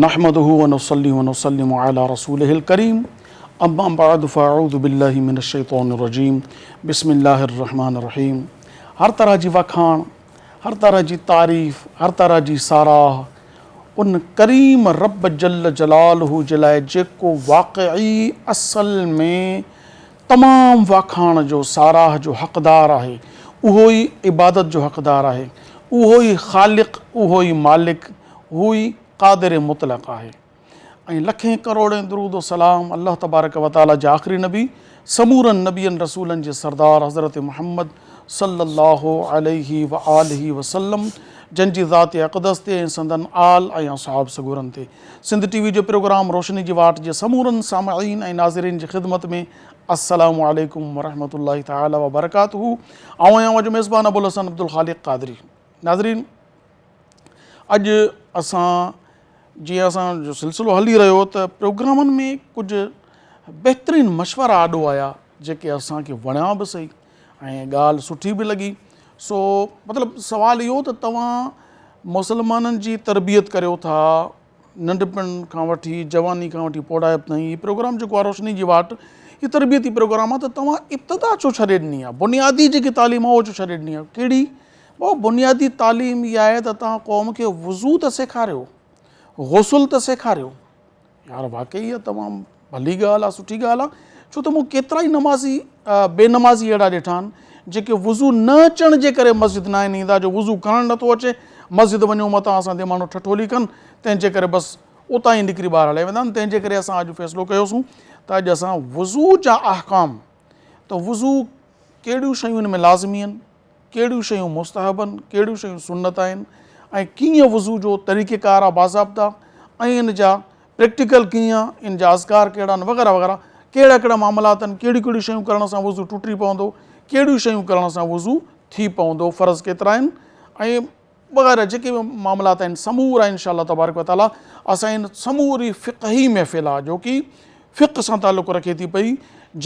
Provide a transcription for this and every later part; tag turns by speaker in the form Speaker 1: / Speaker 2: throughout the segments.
Speaker 1: نحمده و نصلي و نسلم علي رسوله الڪريم اما بعد فاعوذ بالله من الشيطان الرجيم بسم الله الرحمن الرحيم هر طرح جي واکاڻ، هر طرح جي تعريف، هر طرح جي ساراهه ان ڪريم رب جل جلاله جي لاء جيڪو واقعي اصل ۾ تمام واکاڻ جو، ساراهه جو حقدار آهي، اهو ئي عبادت جو حقدار آهي، اهو ئي خالق، اهو ئي مالڪ، هو ئي قادر مطلق آهي. ۽ لکين ڪروڙين درود و سلام الله تبارڪ و تعالي جي آخري نبي، سمورن نبين رسولن جي سردار حضرت محمد صلي الله عليه وآله وسلم جن جي ذات اقدس تي ۽ سندن آل ۽ اصحاب سڳورن تي. سنڌ ٽي وي جو پروگرام روشني جي واٽ جي سمورن سامعين ۽ ناظرين جي خدمت ۾ السلام عليڪم ورحمة الله تعالي وبرڪاته. آئون آهيان اوهان جو ميزبان ابوالحسن عبدالخالق قادري. ناظرين اڄ اسان جيئن اسان جو سلسلو هلي رهيو ته پروگرامن ۾ ڪجهه بهترين مشورا آڏو آيا جيڪي اسان کي وڻيا به سهي ۽ ڳالهه سٺي به لڳي سو مطلب سوال اهو ته توهان مسلمانن جي تربيت ڪريو ٿا ننڍپڻ کان وٺي جواني کان وٺي پوڙهائپ تائين هي پروگرام جيڪو آهي روشني جي واٽ هي تربيتي پروگرام آهي ته توهان ابتدا ڇو ڇڏي ڏني آهي بنيادي جيڪي تعليم آهي اهو ڇو ڇڏي ڏني آهي ڪهڙي ڀاء بنيادي تعليم اها آهي ته توهان قوم کي وضو ته سيکاريو، غسل ته سيکاريو. يار واقعي اها تمام ڀلي ڳالهه آهي، سٺي ڳالهه آهي، ڇو ته مون ڪيترائي نمازي بي نمازي اهڙا ڏٺا آهن جيڪي وضو نه اچڻ جي ڪري مسجد ناهن ايندا، جو وضو ڪرڻ نٿو اچي، مسجد وڃو متان اسان تي ماڻهو ٺٺولي ڪن، تنهن جي ڪري بس اتان ئي نڪري ٻاهر هليا ويندا آهن. تنهن جي ڪري اسان اڄ فيصلو ڪيوسون ته اڄ اسان وضو جا احڪام ته وضو ڪهڙيون شيون ان ۾ لازمي آهن، ڪهڙيون شيون مستحب آهن، ڪهڙيون شيون سنت آهن ۽ ڪيئن وضو جو طريقه ڪار آهي باضابطه ۽ ان جا پريڪٽيڪل ڪيئن آهن، ان جا اذڪار ڪهڙا آهن وغيره وغيره ڪهڙا ڪهڙا معاملات آهن، ڪهڙيون ڪهڙيون شيون ڪرڻ سان وضو ٽٽي پوندو، ڪهڙيون شيون ڪرڻ سان وضو ٿي پوندو، فرض ڪيترا آهن ۽ وغيره جيڪي به معاملات آهن سمورا انشاء الله تبارڪ وتعالي اسان ان سموري فقهي محفل آهي جو ڪي فقه سان تعلق رکي ٿي پئي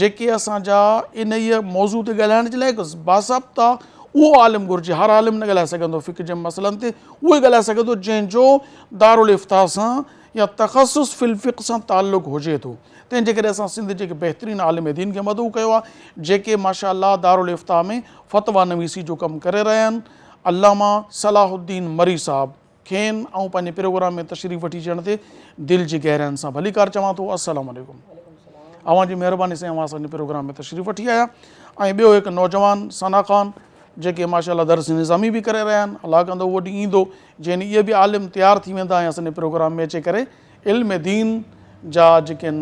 Speaker 1: جيڪي اسان جا انهيء موضوع تي ڳالهائڻ جي لاء باضابطا اهو عالم گهرجي هر عالم نه ڳالهائي سگهندو فقه جي مسئلن تي اهو ئي ڳالهائي سگهندو جنهن جو دارالافتاء سان يا تخصص في الفقه سان تعلق هجي ٿو تنهن جي ڪري اسان سنڌ جي هڪ بهترين عالم دين کي مدعو ڪيو آهي جيڪي ماشاء الله دارالافتاء ۾ فتويٰ نويسي جو ڪم ڪري رهيا آهن علامه صلاح الدين مري صاحب کين آئون پنهنجي پروگرام ۾ تشريف وٺي اچڻ تي دل جي گهراين سان ڀليڪار چوان ٿو. السلام عليڪم. اوهان جي مهرباني سائين اوهان اسان جي پروگرام ۾ تشريف وٺي آيا ۽ ٻيو هڪ نوجوان ثنا خان جيڪي ماشاء الله درس نظامي به ڪري رهيا آهن الله ڪندو اهو ڏينهن ايندو جنهن ڏينهن اهي به عالم تيار ٿي ويندا ۽ اسان جي پروگرام ۾ اچي ڪري علم دين جا جيڪي آهن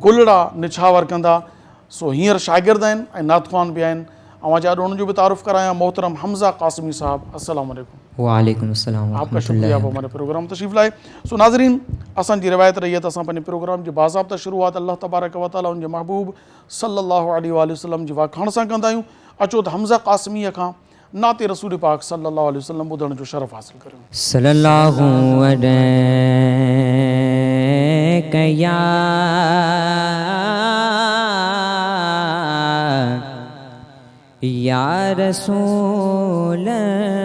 Speaker 1: گلڙا نڇاور ڪندا سو هينئر شاگرد آهن ۽ نعت خوان به آهن. اوهان جي آڏو انهن جو به تعارف ڪرايان محترم حمزه قاسمي صاحب السلام عليڪم.
Speaker 2: وعليڪم السلام
Speaker 1: آپ کا
Speaker 2: ورحمة
Speaker 1: شڪريه
Speaker 2: الله
Speaker 1: آپ هماري پروگرام تشريف لائي. سو ناظرين اسان جي روايت رهي آهي ته اسان پنهنجي پروگرام جي باضابطه شروعات الله تبارڪ و تعالي ان جي محبوب صلي الله عليه واٰله وسلم جي واکاڻ سان ڪندا آهيون. اچو ته حمزه قاسميء کان نعت رسول پاڪ صلي الله عليه وسلم ٻڌڻ جو شرف حاصل ڪريون.
Speaker 2: صلي الله عليڪ يا يا رسول الله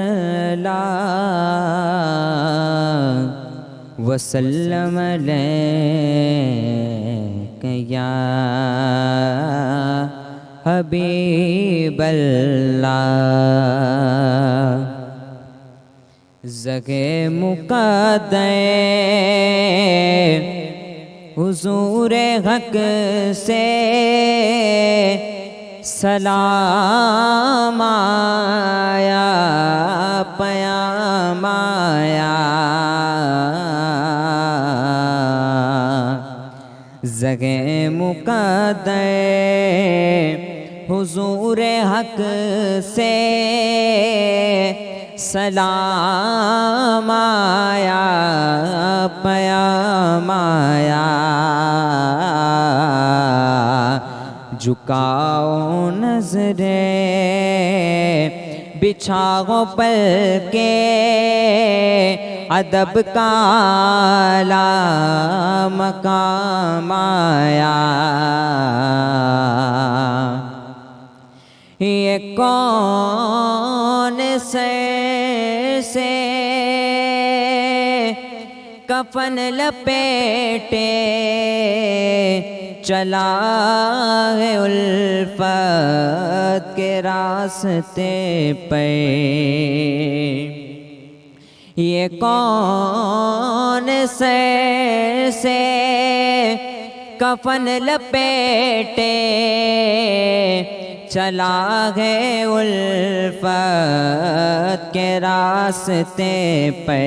Speaker 2: وسلم عليڪ يا حبيب الله زغي مقدي حضور حق سي سلام آيا پيام آيا زغي مقدي حضور حق سي سلام آيا پيام آيا جھڪاؤ نظرين بڇاؤ پلڪين ادب کا اعليٰ مقام آيا یہ کون سر سے کپاتا कफन लपेटे चला है उल्फत के रास्ते पे। ये कौन सर से कफन लपेटे चला है उल्फत के रास्ते पे।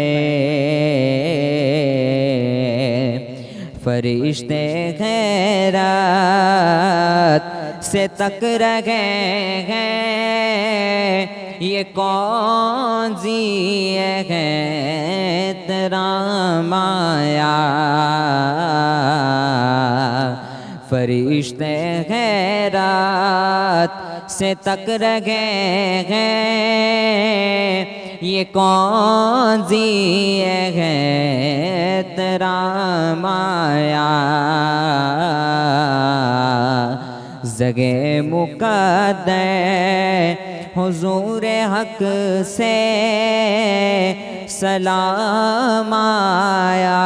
Speaker 2: फरिश्ते गैरत से तक रहे हैं, ये कौन सी है आया। फरिश्ते गैरत से तक रहे हैं, ये कौन सी है आया। जगे मुकद्दर हुजूर हक से सलाम आया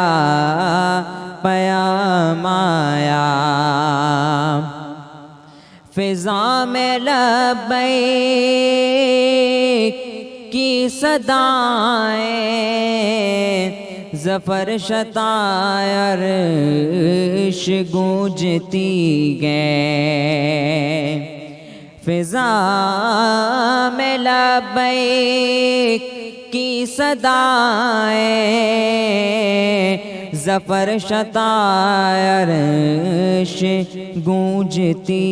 Speaker 2: पयाम आया। फिजा में लब्बैक की सदाएं ज़फर शताए अर्श गूंजती गए। फिजा में लब्बैक की सदाएं ज़फर शताए अर्श गूंजती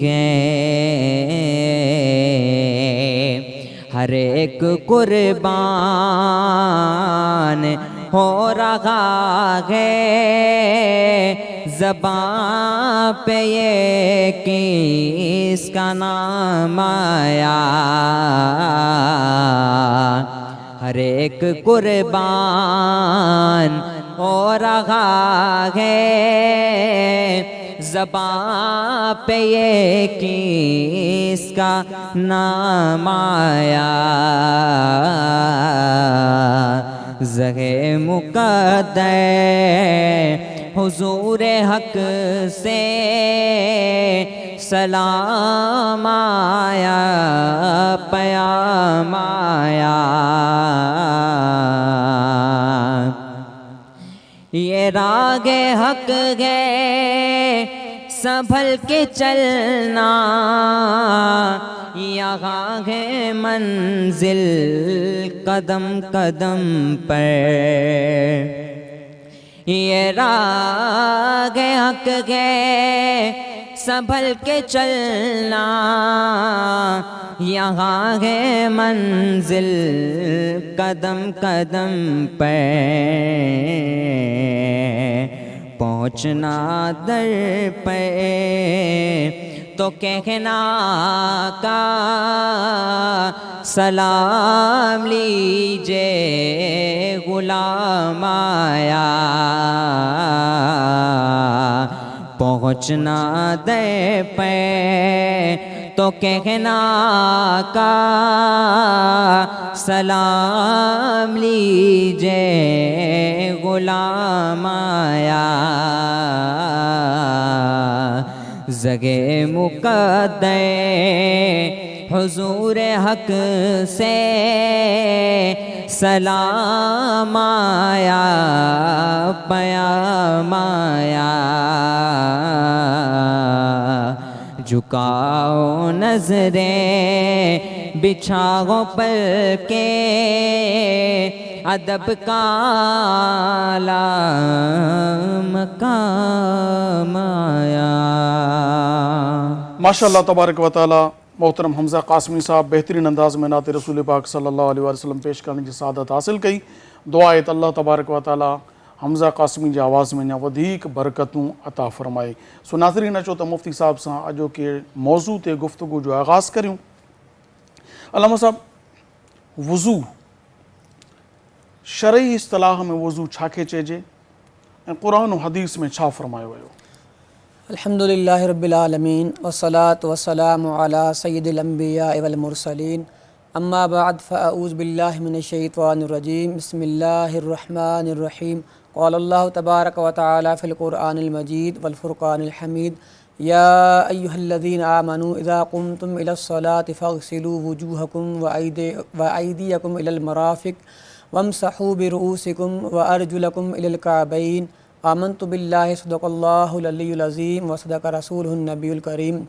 Speaker 2: गए। हर एक कुर्बान हो रहा है ज़बां पे ये किसका नाम आया। हर एक कुर्बान हो रहा है ज़बां पे ये किसका नाम आया। ज़हे मुकद्दर हुजूर हक से सलाम आया पयाम आया। ये रागे हक गए संभल के चलना, यहाँ है मंजिल कदम कदम पर। ये रागे हक गए संभल के चलना, यहाँ है मंजिल कदम कदम पर। पहुँचना दर पे तो कहना का सलाम लीजे गुलाम आया। पहुँचना दर पे तो कहना का सलाम लीजे गुलाम आया। जगे मुकद्दर हुजूर हक से सलाम आया पयाम आया। झुकाओ नजरें बिछाओ पलके अदब का आला मकाम आया।
Speaker 1: माशाअल्लाह तबारक व तआला मोहतरम हमज़ा क़ासमी साहब बेहतरीन अंदाज़ में नात रसूल पाक सल्लल्लाहु अलैहि वसल्लम पेश करण जी सआदत हासिल कई। दुआ आहे त अल्लाह तबारक व तआला हमज़ा क़ासमी जी आवाज़ में अञा वधीक बरकतूं अता फरमाए। सो नाज़रीन, अचो त मुफ्ती साहब सां अॼोके मौज़ू ते गुफ्तगू जो आग़ाज़ करियूं। अलामा साहब, वुज़ू शरई इस्तलाह में वुज़ू छा खे चइजे ऐं क़ुरान ऐं हदीस में छा फरमायो वियो?
Speaker 3: अल्हम्दुलिल्लाहि रब्बिल आलमीन वस्सलातु वस्सलामु अला सय्यिदिल अंबिया वल मुरसलीन अम्मा बाद फ़अऊज़ु बिल्लाहि मिनश शैतानिर रजीम। बिस्मिल्लाहिर रहमानिर रहीम। قال الله تبارڪ وتعالي في القرآن المجيد والفرقان الحميد يا ايها الذين آمنوا اذا قمتم الى الصلاة فاغسلوا وجوهكم وايديكم الى المرافق وامسحوا برؤوسكم وارجلكم الى الكعبين آمنت بالله صدق الله العلي العظيم وصدق رسوله النبي الڪريم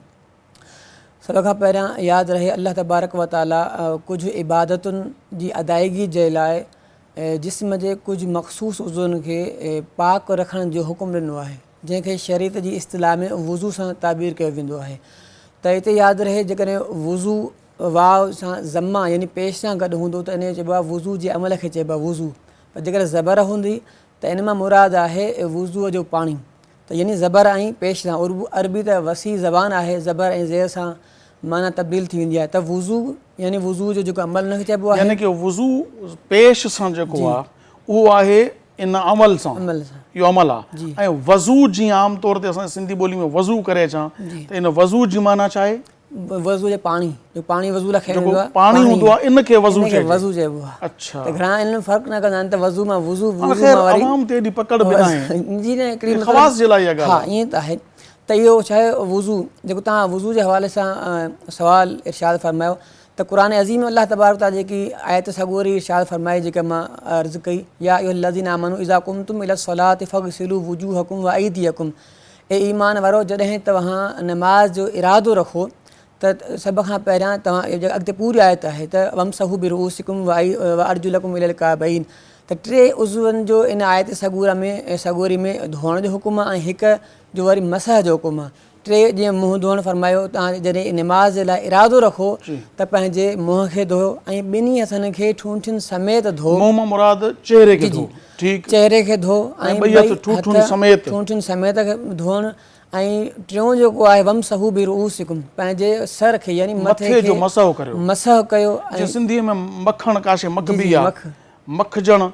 Speaker 3: سڀ کان پهريان ياد رهي الله تبارڪ و تعالي ڪجهه عبادتن جي ادائگي جي لاء جسم جي ڪجهه مخصوص عضون کي پاڪ رکڻ جو حڪم ڏنو آهي جنهن کي شريعت جي اصطلاح ۾ وضو سان تعبير ڪيو ويندو آهي ته هتي ياد رهي جيڪڏهن وضو واو سان ضمه يعني پيش سان گڏ هوندو ته ان کي چئبو آهي وضو جي عمل کي چئبو آهي وضو پر جيڪڏهن زبر هوندي ته ان مان مراد آهي وضوء جو پاڻي ته يعني زبر ۽ پيش سان عربي ته وسيع زبان آهي زبر ۽ زير سان معنيٰ تبديل ٿي ويندي آهي ته وضو يعني وضوء جو جيڪو عمل ان کي چئبو آهي.
Speaker 1: يعني ڪي وضو پيش سان جيڪو آهي اهو آهي ان عمل سان اهو عمل آهي ۽ وضو جيئن عام طور تي اسان سنڌي ٻولي ۾ وضو ڪري اچان ته ان وضو جي معنيٰ ڇا آهي؟
Speaker 3: وضو جو پاڻي جو پاڻي وضو لاء کنيو ويندو آهي
Speaker 1: پاڻي هوندو آهي ان کي وضو چئجي
Speaker 3: وضو چئبو آهي
Speaker 1: اڇا
Speaker 3: ته گهڻا ان ۾ فرق نه ڪندا آهن ته وضو مان وضو وضو
Speaker 1: مان وري عوام تي ايڏي پڪڙ به ناهي
Speaker 3: جي نه هڪڙي
Speaker 1: خواص جي لاء اها ڳالهه
Speaker 3: ها ائين ته آهي ته اهو ڇا آهي وضو جيڪو توهان وضو جي حوالي سان سوال ارشاد فرمايو ته قرآن عظيم ۾ الله تبارڪ وتعالي جيڪي آيت سڳوري ارشاد فرمائي جيڪا مان عرض ڪئي يا ايها الذين آمنوا اذا قمتم الى الصلاة فاغسلوا وجوهكم وايديكم اي ايمان وارؤ جڏهن توهان نماز جو ارادو رکو ته سڀ کان پهريان توهان اڳتي پوري آيت آهي ته وامسحوا برؤسڪم وارجلڪم الي الڪعبين ته ٽي عضون جو ان آيت سڳورا ۾ سڳوري ۾ ڌوئڻ جو حڪم آهي ۽ هڪ جو وري مسح جو حڪم آهي ٽي جيئن منهن ڌوئڻ فرمايو توهان جڏهن نماز جي لاء ارادو رکو ته پنهنجي منهن کي ڌوئو ۽ ٻنهي هٿن کي ٺونٺين سميت ڌو.
Speaker 1: منهن مان مراد چهري کي ڌو. ٺيڪ.
Speaker 3: چهري کي ڌو
Speaker 1: ۽ ٻئي هٿ ٺونٺن سميت.
Speaker 3: ٺونٺين سميت ڌوئڻ ۽ ٽيون جيڪو آهي وامسحو برؤسڪم پنهنجي سر کي يعني مٿي
Speaker 1: کي جو مسح ڪريو.
Speaker 3: مسح ڪيو
Speaker 1: ۽ جيئن سنڌيء ۾ مکڻ ڪا شيء مکبي آهي مکجڻ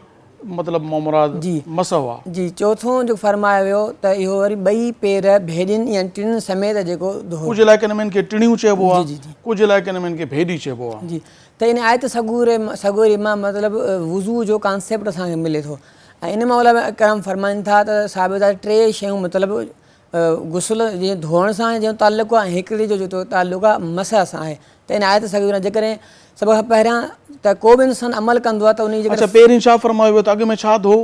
Speaker 1: مطلب مان مراد مسح آ.
Speaker 3: جي چوٿون جو فرمايو ويو ته اهو وري ٻئي پير ڀيڏين يا ٽڻين سميت جيڪو ڌوئو.
Speaker 1: ڪجهه علائقن ۾ ان کي ٽڻيون چئبو آ ڪجهه علائقن ۾ ان کي ڀيڏي چئبو آ.
Speaker 3: جي ته ان آيت سڳوري سڳوري مان مطلب وضو جو ڪانسيپٽ اسان کي ملي ٿو ۽ ان مان علماء ڪرام فرمائن ٿا ته ثابت آهي ٽي شيون مطلب غسل جي ڌوئڻ سان جنهن جو تعلق آهي ۽ هڪڙي جو جيڪو تعلق آهي مسح سان آهي ته ان آيت سڳوري مان جيڪڏهن سڀ کان پهريان ته ڪو به انسان عمل ڪندو آهي ته ان جي
Speaker 1: اڇا پهرين ڇا فرمايو ويو ته اڳ ۾ ڇا ڌو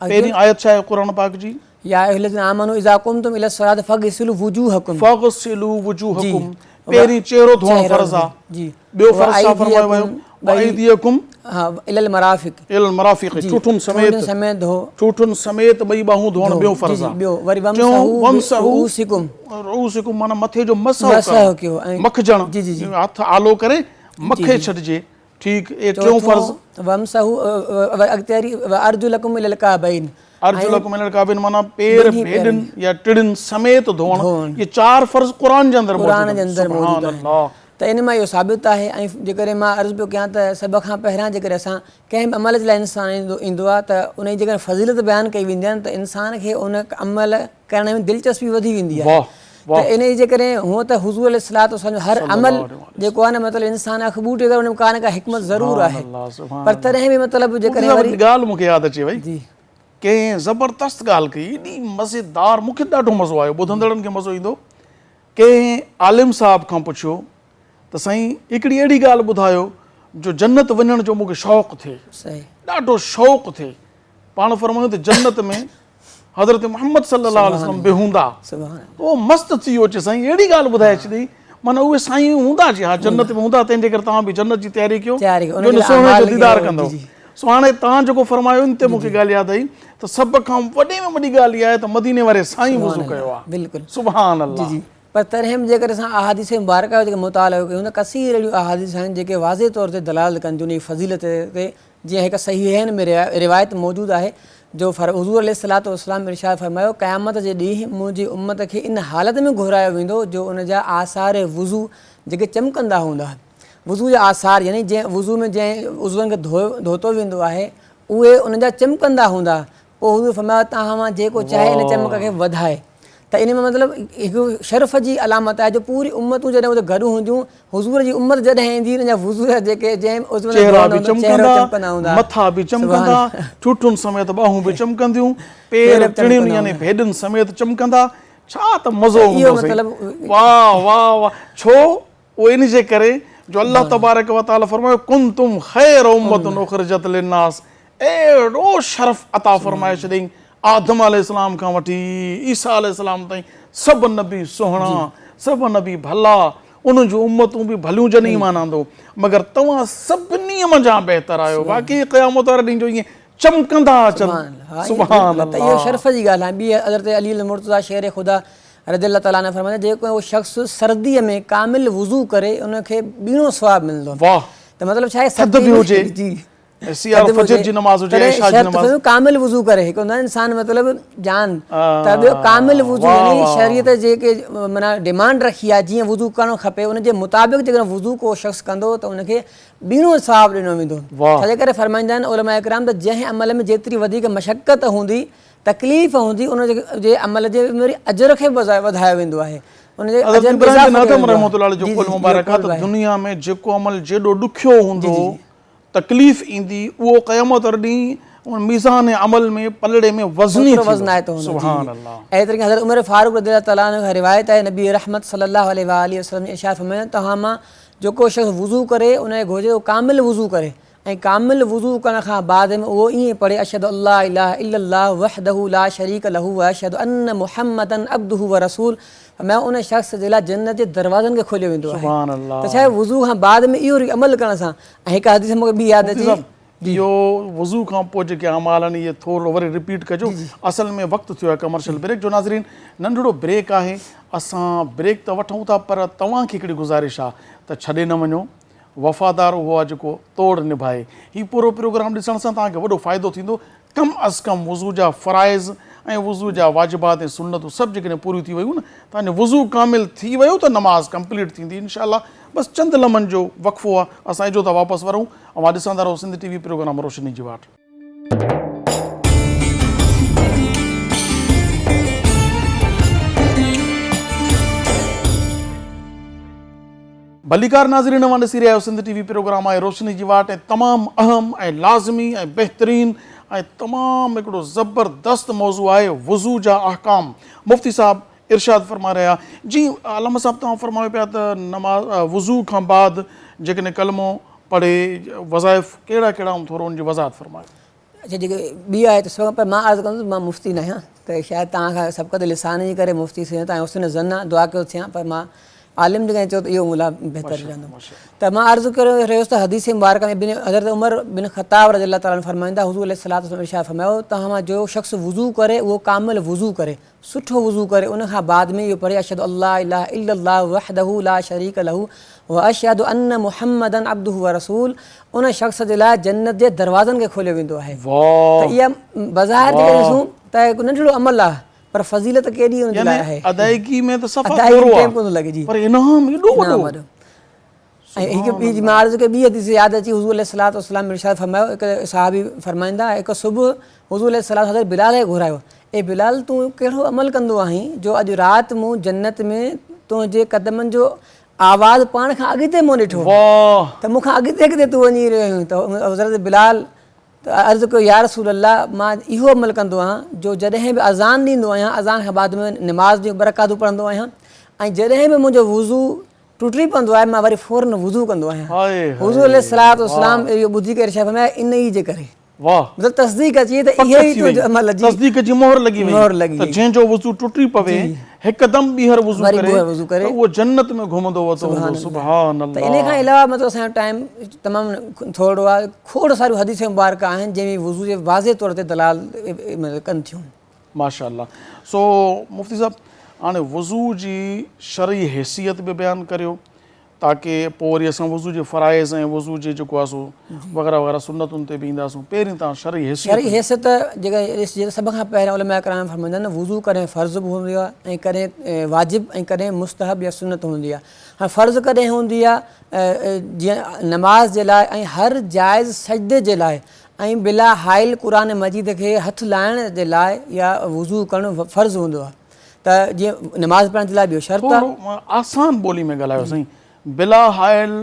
Speaker 1: پهرين آيت ڇا آهي قرآن پاڪ جي
Speaker 3: يا ايها الذين آمنوا اذا قمتم الى الصلاه فاغسلوا وجوهکم
Speaker 1: فاغسلوا وجوهکم پهرين چهرو ڌوئڻ فرض آ
Speaker 3: جي
Speaker 1: ٻيو فرض ڇا فرمايو ويو وايديکم
Speaker 3: ها الى المرافق
Speaker 1: الى المرافق ٺوٺن سميت
Speaker 3: سميت ڌو
Speaker 1: ٺوٺن سميت ٻئي ٻانهون ڌوئڻ ٻيو فرض آ
Speaker 3: ٻيو وري وامسحوا برؤسکم
Speaker 1: رؤسکم معنی مٿي جو مسح
Speaker 3: ڪيو
Speaker 1: مکجڻ
Speaker 3: جي جي
Speaker 1: هٿ آلو ڪري مکي ڇڏجي ٺيڪ اي ٽيون فرض.
Speaker 3: وامسحوا اڳتي وري وارجلکم الي الڪعبين
Speaker 1: ارجلکم الي الڪعبين معنيٰ پير ڀيڏن يا ٽڙين سميت ڌوئڻ اهي چار فرض قرآن جي اندر موجود
Speaker 3: آهن سبحان الله ته ان مان اهو ثابت آهي ۽ جيڪڏهن مان عرض پيو ڪيان ته سڀ کان پهريان جيڪڏهن اسان ڪنهن به عمل جي لاء انسان ايندو آهي ته ان جي جيڪڏهن فضيلت بيان ڪئي ويندي آهي ته انسان کي ان عمل ڪرڻ ۾ دلچسپي وڌي ويندي آهي ته انهي جي ڪري هونء ته حضور عليه الصلوة والسلام جو هر عمل جيڪو آهي نه مطلب انسان اک ٻوٽي ڪري ان ۾ ڪا نه ڪا حڪمت ضرور آهي پر تڏهن به مطلب جيڪڏهن وري
Speaker 1: ڳالهه مون کي ياد اچي وئي ڪنهن زبردست ڳالهه ڪئي ايڏي مزيدار مون کي ڏاڍو مزو آيو ٻڌندڙن کي مزو ايندو ڪنهن عالم صاحب کان پڇيو ته سائين هڪڙي اهڙي ڳالهه ٻڌايو جو جنت وڃڻ جو مون کي شوق ٿئي ڏاڍو شوق ٿئي پاڻ فرمايو ته جنت ۾ حضرت محمد صلي الله عليه وسلم به هوندا اهو مست ٿي ويو چي سائين اهڙي ڳالهه ٻڌائي ڇڏي معنيٰ اهي سائين هوندا چي ها جنت ۾ هوندا تنهن جي ڪري توهان به جنت جي تياري ڪيو جو ان سهڻي جو ديدار ڪندؤ سو هاڻي توهان جيڪو فرمايو ان تي مون کي ڳالهه ياد آئي ته سڀ کان وڏي ۾ وڏي ڳالهه اها آهي ته مديني واري سائين وضو ڪيو آهي
Speaker 3: بلڪل
Speaker 1: سبحان الله
Speaker 3: جي پر تڏهن به جيڪڏهن اسان احاديث مبارڪه جو جيڪڏهن مطالعو ڪيون ته ڪثير اهڙيون احاديث آهن جيڪي واضح طور تي دلالت ڪن ٿيون ان جي فضيلت تي جيئن هڪ صحيحين ۾ روايت موجود آهي جو حضور عليه الصلوة والسلام ارشاد فرمايو، قيامت جي ڏينهن منهنجي امت کي ان حالت ۾ گهرايو ويندو جو ان جا آثار وضو جيڪي چمڪندا هوندا. وضو جا آثار يعني جنهن وضو ۾ جنهن عضون کي ڌوتو ويندو آهي اهي ان جا چمڪندا هوندا. پوء حضور فرمايو توهان مان جيڪو چاهي ان چمڪ کي وڌائي. ته ان ۾ مطلب هڪ شرف جي علامت آهي جو پوري امتون جڏهن اتي گڏ هونديون حضور جي امت جڏهن ايندي ان جا وضو جا جيڪي جنهن عضون
Speaker 1: چهرا به چمڪندا مٿا به چمڪندا ٺوٺن سميت ٻانهون به چمڪنديون پير ٽڻين يعني ڀيڏن سميت چمڪندا ڇا ته مزو هوندو سائين واه واه واه ڇو اهو ان جي ڪري جو الله تبارڪ وتعالي فرمايو ڪنتم خير امة اخرجت للناس اهڙو شرف عطا فرمائي ڇڏيائين آدم عليه السلام کان وٺي عيسيٰ عليه السلام تائين سڀ نبي سهڻا سڀ نبي ڀلا انهن جون امتون به ڀليون جن ايمان آندو مگر توهان سڀني منجهان بهتر آهيو واقعي قيامت واري ڏينهن جو ائين چمڪندا اچن سبحان
Speaker 3: الله ته اهو شرف جي ڳالهه آهي ٻي حضرت علي المرتضيٰ شير خدا رضي الله تعالٰي عنه فرمائن ٿا جيڪو اهو شخص سرديء ۾ ڪامل وضو ڪري ان کي ٻيڻو ثواب ملندو
Speaker 1: واه
Speaker 3: ته مطلب ڇا آهي
Speaker 1: ٿڌ به هجي جي سيارو فجر جي نماز هجي عشاء جي نماز
Speaker 3: ڪامل وضو ڪري هڪ هوندو آهي انسان مطلب جان ته ٻيو ڪامل وضو يعني شريعت جيڪي معنيٰ ڊيمانڊ رکي آهي جيئن وضو ڪرڻ کپي ان جي مطابق جيڪڏهن وضو ڪو شخص ڪندو ته ان کي ٻيڻو ثواب ڏنو ويندو ڇا جي ڪري فرمائيندا آهن علماء ڪرام ته جنهن عمل ۾ جيتري وڌيڪ مشقت هوندي تڪليف هوندي ان جي عمل جي اجر کي به وڌايو ويندو آهي ان جي
Speaker 1: حضرت
Speaker 3: اجر ۾
Speaker 1: ابراهيم بن
Speaker 3: اضافو ڪيو
Speaker 1: ادهم
Speaker 3: ويندو
Speaker 1: رحمة الله
Speaker 3: آهي
Speaker 1: عليه جو
Speaker 3: جي
Speaker 1: قول
Speaker 3: جي اهو
Speaker 1: مبارڪ آهي
Speaker 3: قول
Speaker 1: ته
Speaker 3: به آهي
Speaker 1: دنيا ۾ جيڪو عمل جيڏو ڏکيو
Speaker 3: جي
Speaker 1: هوندو
Speaker 3: جي
Speaker 1: تڪليف ايندي اهو قيامت واري ڏينهن ميزان عمل ۾ پلڙي ۾ وزني
Speaker 3: اوترو
Speaker 1: ٿيندو.
Speaker 3: وزنائتو هوندو. جي جي
Speaker 1: سبحان الله.
Speaker 3: اهڙي طريقي حضرت عمر فاروق رضي الله تعالٰي عنه کان روايت آهي نبي رحمت صلي الله عليه واٰله وسلم ارشاد فرمايو توهان مان جيڪو شخص وضو ڪري ان کي گهرجي اهو ڪامل وضو ڪري ۽ ڪامل وضو ڪرڻ کان بعد ۾ اهو ائين پڙهي اشهد ان لا اله الا الله وحده لا شريڪ له واشهد ان محمدا عبده ورسول فرمايو ان شخص جي لاء جنت جي دروازن کي کوليو ويندو آهي
Speaker 1: سبحان الله
Speaker 3: ته ڇا آهي وضو کان بعد ۾ اهو عمل ڪرڻ سان ۽ هڪ حديث مون کي ٻي ياد
Speaker 1: مفتي
Speaker 3: اچي
Speaker 1: صاحب اهو وضو کان پوء جيڪي اعمال آهن اهي ٿورڙو وري رپيٽ ڪجو اصل ۾ وقت ٿيو آهي ڪمرشل بريڪ جو ناظرين ننڍڙو بريڪ آهي اسان بريڪ ته وٺون ٿا پر توهان کي هڪڙي گذارش آهي ته ڇڏي نه وڃو وفادار اهو آهي جيڪو توڙ نڀائي. هي پورو پروگرام ڏسڻ سان توهان کي وڏو فائدو ٿيندو. ڪم از ڪم وضو جا فرائض ۽ وضو جا واجبات ۽ سنتون سڀ جيڪڏهن پوريون ٿي ويون نه توهان جو وضو ڪامل ٿي ويو ته نماز ڪمپليٽ ٿيندي انشاء الله. بس چند لمحن جو وقفو آهي اسان اجهو ٿا واپس ورون اوهان ڏسندا رهو سنڌ ٽي وي پروگرام روشني جي واٽ. ڀليڪار ناظرين اوهان ڏسي رهيا آهيو سنڌ ٽي وي پروگرام آهي روشني جي واٽ ۽ تمام اهم ۽ لازمي ۽ بهترين ۽ تمام هڪڙو زبردست موضوع آهي وضو جا احڪام مفتي صاحب ارشاد فرمائي رهيا جي علامه صاحب توهان فرمايو پيا ته نماز وضو کان بعد جيڪڏهن ڪلمو پڙهي وظائف ڪهڙا ڪهڙا آهن ٿورو ان جي وضاحت فرمايو.
Speaker 3: اڇا جيڪي ٻي آهي ته سڀ کان پهرين مان عرض ڪندس مان مفتي نه آهيان ته شايد توهان کان سبقت لسان جي ڪري مفتي ٿي ويو توهان حسن ظن آهي دعا ڪيو ٿيان پر مان عالم جيڪڏهن چيو ته اهو مون لاء بهتر رهندو ته مان عرض ڪري رهيو ته حديث مبارڪ ۾ ابن حضرت عمر بن خطاب رضي الله تعالٰي عنه فرمائن ٿا حضور عليه الصلوة والسلام ارشاد فرمايو توهان مان جو شخص وضو ڪري اهو ڪامل وضو ڪري سٺو وضو ڪري ان کان بعد ۾ اهو پڙهي اشهد ان لا اله الا الله وحده لا شريڪ له واشهد ان محمدا عبده ورسول ان شخص جي لاء جنت جي دروازن کي کوليو ويندو آهي ته اها بظاهر جيڪڏهن ڏسون ته هڪ ننڍڙو عمل آهي پر فضيلت ڪيڏي ان جي لاء آهي
Speaker 1: ادائيگي ۾ ته صفا ٿورو آهي پر انعام ايڏو وڏو.
Speaker 3: ۽ هڪ ٻي جي مان عرض ڪئي ٻي حديث ياد اچي حضور عليه الصلوة والسلام ارشاد فرمايو هڪ صحابي فرمائن ٿا هڪ صبح حضور عليه الصلوة حضرت بلال کي گهرايو اي بلال تون ڪهڙو عمل ڪندو آهين جو اڄ رات مون جنت ۾ تنهنجي قدمن جو آواز پاڻ کان اڳتي مون ڏٺو ته مون کان اڳتي اڳتي تون وڃي رهيو آهين ته حضرت بلال ته عرض ڪيو يا رسول الله مان اهو عمل ڪندو آهيان جو جڏهن به اذان ڏيندو آهيان اذان کان بعد ۾ نماز جون ٻه رڪعتون پڙهندو آهيان ۽ جڏهن به منهنجو وضو ٽٽي پوندو آهي مان وري فورن وضو ڪندو آهيان. حضور عليه الصلوة والسلام اهو ٻڌي ڪري ارشاد فرمايو انهي جي ڪري. مطلب تصديق اچي وئي ته اهو ئي تنهنجو عمل جي
Speaker 1: تصديق جي مهر لڳي وئي ته جنهن جو وضو ٽٽي پوي هڪدم ٻيهر وضو ڪري ته اهو جنت ۾ گهمندو وتو هوندو سبحان الله.
Speaker 3: ته انهي کان علاوه مطلب اسان جو ٽائيم تمام ٿورڙو آهي کوڙ ساريون حديثون مبارڪه آهن جنهن ۾ وضو جي واضح طور تي دلال ڪن ٿيون.
Speaker 1: ماشاءالله سو مفتي صاحب هاڻي وضو جي شرعي حيثيت به بيان ڪريو تاڪه پوء وري اسان وضو جي فرائض ۽ وضو جي جيڪو آهي سو وغيره وغيره سنتن تي به اينداسون پهرين تان شرعي حيثيت
Speaker 3: شرعي حيثيت جيڪا ڏسجي ته سڀ کان پهريان علماء ڪرام فرمائيندا آهن وضو ڪڏهن فرض به هوندو آهي ۽ ڪڏهن واجب ۽ ڪڏهن مستحب يا سنت هوندي آهي هاڻي فرض ڪڏهن هوندي آهي جيئن نماز جي لاء ۽ هر جائز سجدي جي لاء ۽ بلا حائل قرآن مجيد کي هٿ لائڻ جي لاء يا وضو ڪرڻ فرض هوندو آهي ته ته جيئن نماز پڙهڻ جي لاء ٻيو شرط آهي.
Speaker 1: ٿورو آسان ٻولي ۾ ڳالهايو سائين بلا حائل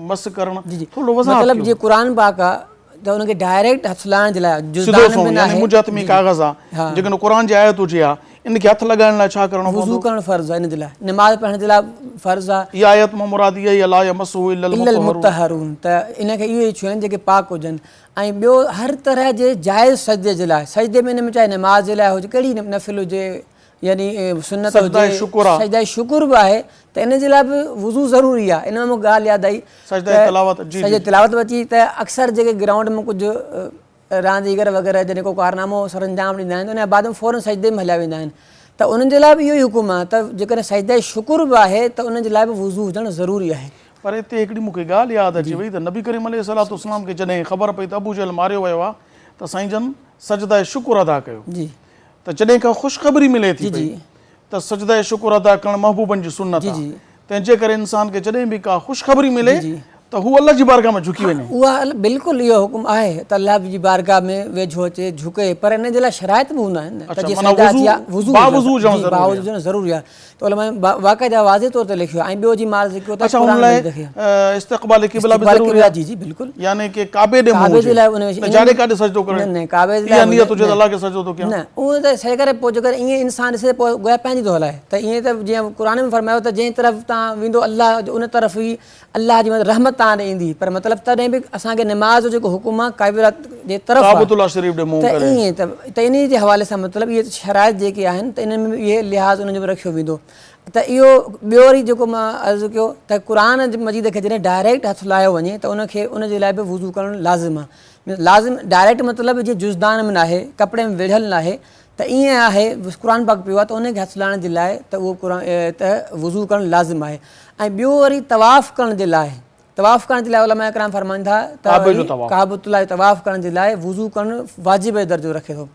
Speaker 1: مس ڪرڻ ٿورو وضاحت
Speaker 3: مطلب جيئن قرآن پاڪ آ ته ان کي ڊائريڪٽ هٿ لائڻ جي لاء
Speaker 1: سڌو سنئون يعني منهنجي هٿ ۾ ڪاغذ آ جيڪڏهن قرآن جي آيت هجي ها ان کي هٿ لڳائڻ لاء ڇا ڪرڻو پوندو؟
Speaker 3: وضو ڪرڻ فرض آ ان جي لاء نماز پڙهڻ جي لاء فرض آ.
Speaker 1: اها آيت مان مراد اها ئي آ لا يمسه الا
Speaker 3: المطهرون ته ان کي اهي ئي ڇهن جيڪي پاڪ هجن ۽ ٻيو هر طرح جي جائز سجدي جي لاء سجدي ۾ ان ۾ چاهي نماز جي لاء هجي ڪهڙي نفل هجي يعني سنت هجي سجده شڪر به آهي ته ان جي لاء به وضو ضروري آهي ان مان مونکي ڳالهه ياد آئي
Speaker 1: سجده تلاوت
Speaker 3: جي سجده تلاوت به اچي ته اڪثر جيڪي گرائونڊ ۾ ڪجهه رانديگر وغيره جڏهن ڪو ڪارنامو سر انجام ڏيندا آهن ته ان بعد ۾ فورن سجدي ۾ هليا ويندا آهن ته انهن جي لاء به اهو ئي حڪم آهي ته جيڪڏهن سجده شڪر به آهي ته انهن جي لاء به وضو هجڻ ضروري آهي.
Speaker 1: پر اتي هڪڙي مون کي ڳالهه ياد اچي وئي ته نبي ڪريم عليه الصلوة والسلام کي جڏهن خبر پئي ته ابو جهل ماريو ويو آهي ته سائين جن سجده شڪر ادا ڪيو.
Speaker 3: جي.
Speaker 1: ته جڏهن کان خوشخبري ملي ٿي
Speaker 3: جي
Speaker 1: پئي
Speaker 3: جي.
Speaker 1: ته سجده شڪر ادا ڪرڻ محبوبن جي سنت
Speaker 3: جي
Speaker 1: آهي
Speaker 3: جي.
Speaker 1: تنهن جي ڪري انسان کي جڏهن به ڪا خوشخبري ملي
Speaker 3: جي جي.
Speaker 1: ته هو الله جي بارگاهه ۾ جهڪي وڃي.
Speaker 3: اها بلڪل اهو حڪم آهي ته الله جي بارگاهه ۾ ويجهو اچي جهڪي پر ان جي لاء شرائط به هوندا آهن نه ته
Speaker 1: اڇا
Speaker 3: جيئن
Speaker 1: معنيٰ
Speaker 3: سجده
Speaker 1: وضو
Speaker 3: اچي ها وضو
Speaker 1: باوضو
Speaker 3: هجڻ
Speaker 1: هجڻ
Speaker 3: جي
Speaker 1: ضروري
Speaker 3: باوضو
Speaker 1: آهي.
Speaker 3: هجڻ ضروري آهي ته علماء باقاعده واضح طور تي لکيو آهي ۽ ٻيو جي مان عرض ڪيو ته
Speaker 1: اڇا ان
Speaker 3: قرآن
Speaker 1: لاء
Speaker 3: مجيد کي
Speaker 1: استقبال قبله به
Speaker 3: استقبال
Speaker 1: ضروري
Speaker 3: قبله
Speaker 1: آهي
Speaker 3: جي جي بلڪل
Speaker 1: يعني ڪي ڪعبي ڏي منهن
Speaker 3: ڪعبي جي
Speaker 1: هجي
Speaker 3: لاء ان
Speaker 1: نه جاڏي ڪاڏي سجدو ڪري
Speaker 3: نه نه ڪعبي جي لاء
Speaker 1: اها نيت هجي ته الله کي سجدو ٿو ڪيان
Speaker 3: نه اهو ته صحيح ڪري پوء جيڪر ائين انسان ڏسي ته پوء گويا پنهنجي ٿو هلائي ته ائين ته جيئن قرآن ۾ فرمايو ته جنهن طرف تان ويندو الله ان طرف ئي الله جي رحمت تان ڏي ايندي پر مطلب تڏهن به اسان کي نماز جو جيڪو حڪم آهي ڪعبي جي طرف آهي
Speaker 1: ڪعبة الله شريف ڏي منهن
Speaker 3: ته
Speaker 1: ڪري
Speaker 3: ائين ته انهي جي حوالي سان مطلب اهي شرائط جيڪي آهن ته انهن ۾ به اهي لحاظ انهن جو به رکيو ويندو ته اهو ٻيو وري جيڪو مان عرض ڪيو ته قرآن مجيد کي جڏهن ڊائريڪٽ هٿ لايو وڃي ته ان کي ان جي لاء به وضو ڪرڻ لازم آهي لازم ڊائريڪٽ مطلب جيئن جزدان ۾ ناهي ڪپڙي ۾ ويڙهيل ناهي ته ائين آهي قرآن پاڪ پيو آهي ته ان کي هٿ لائڻ جي لاء ته اهو قرآن ته وضو ڪرڻ لازم آهي ۽ ٻيو وري طواف ڪرڻ جي لاء طواف ڪرڻ جي لاء علماء ڪرام فرمائن ٿا ته
Speaker 1: ڪعبي جو طواف
Speaker 3: ڪعبة الله جو طواف ڪرڻ جي لاء وضو ڪرڻ واجب جو درجو رکي ٿو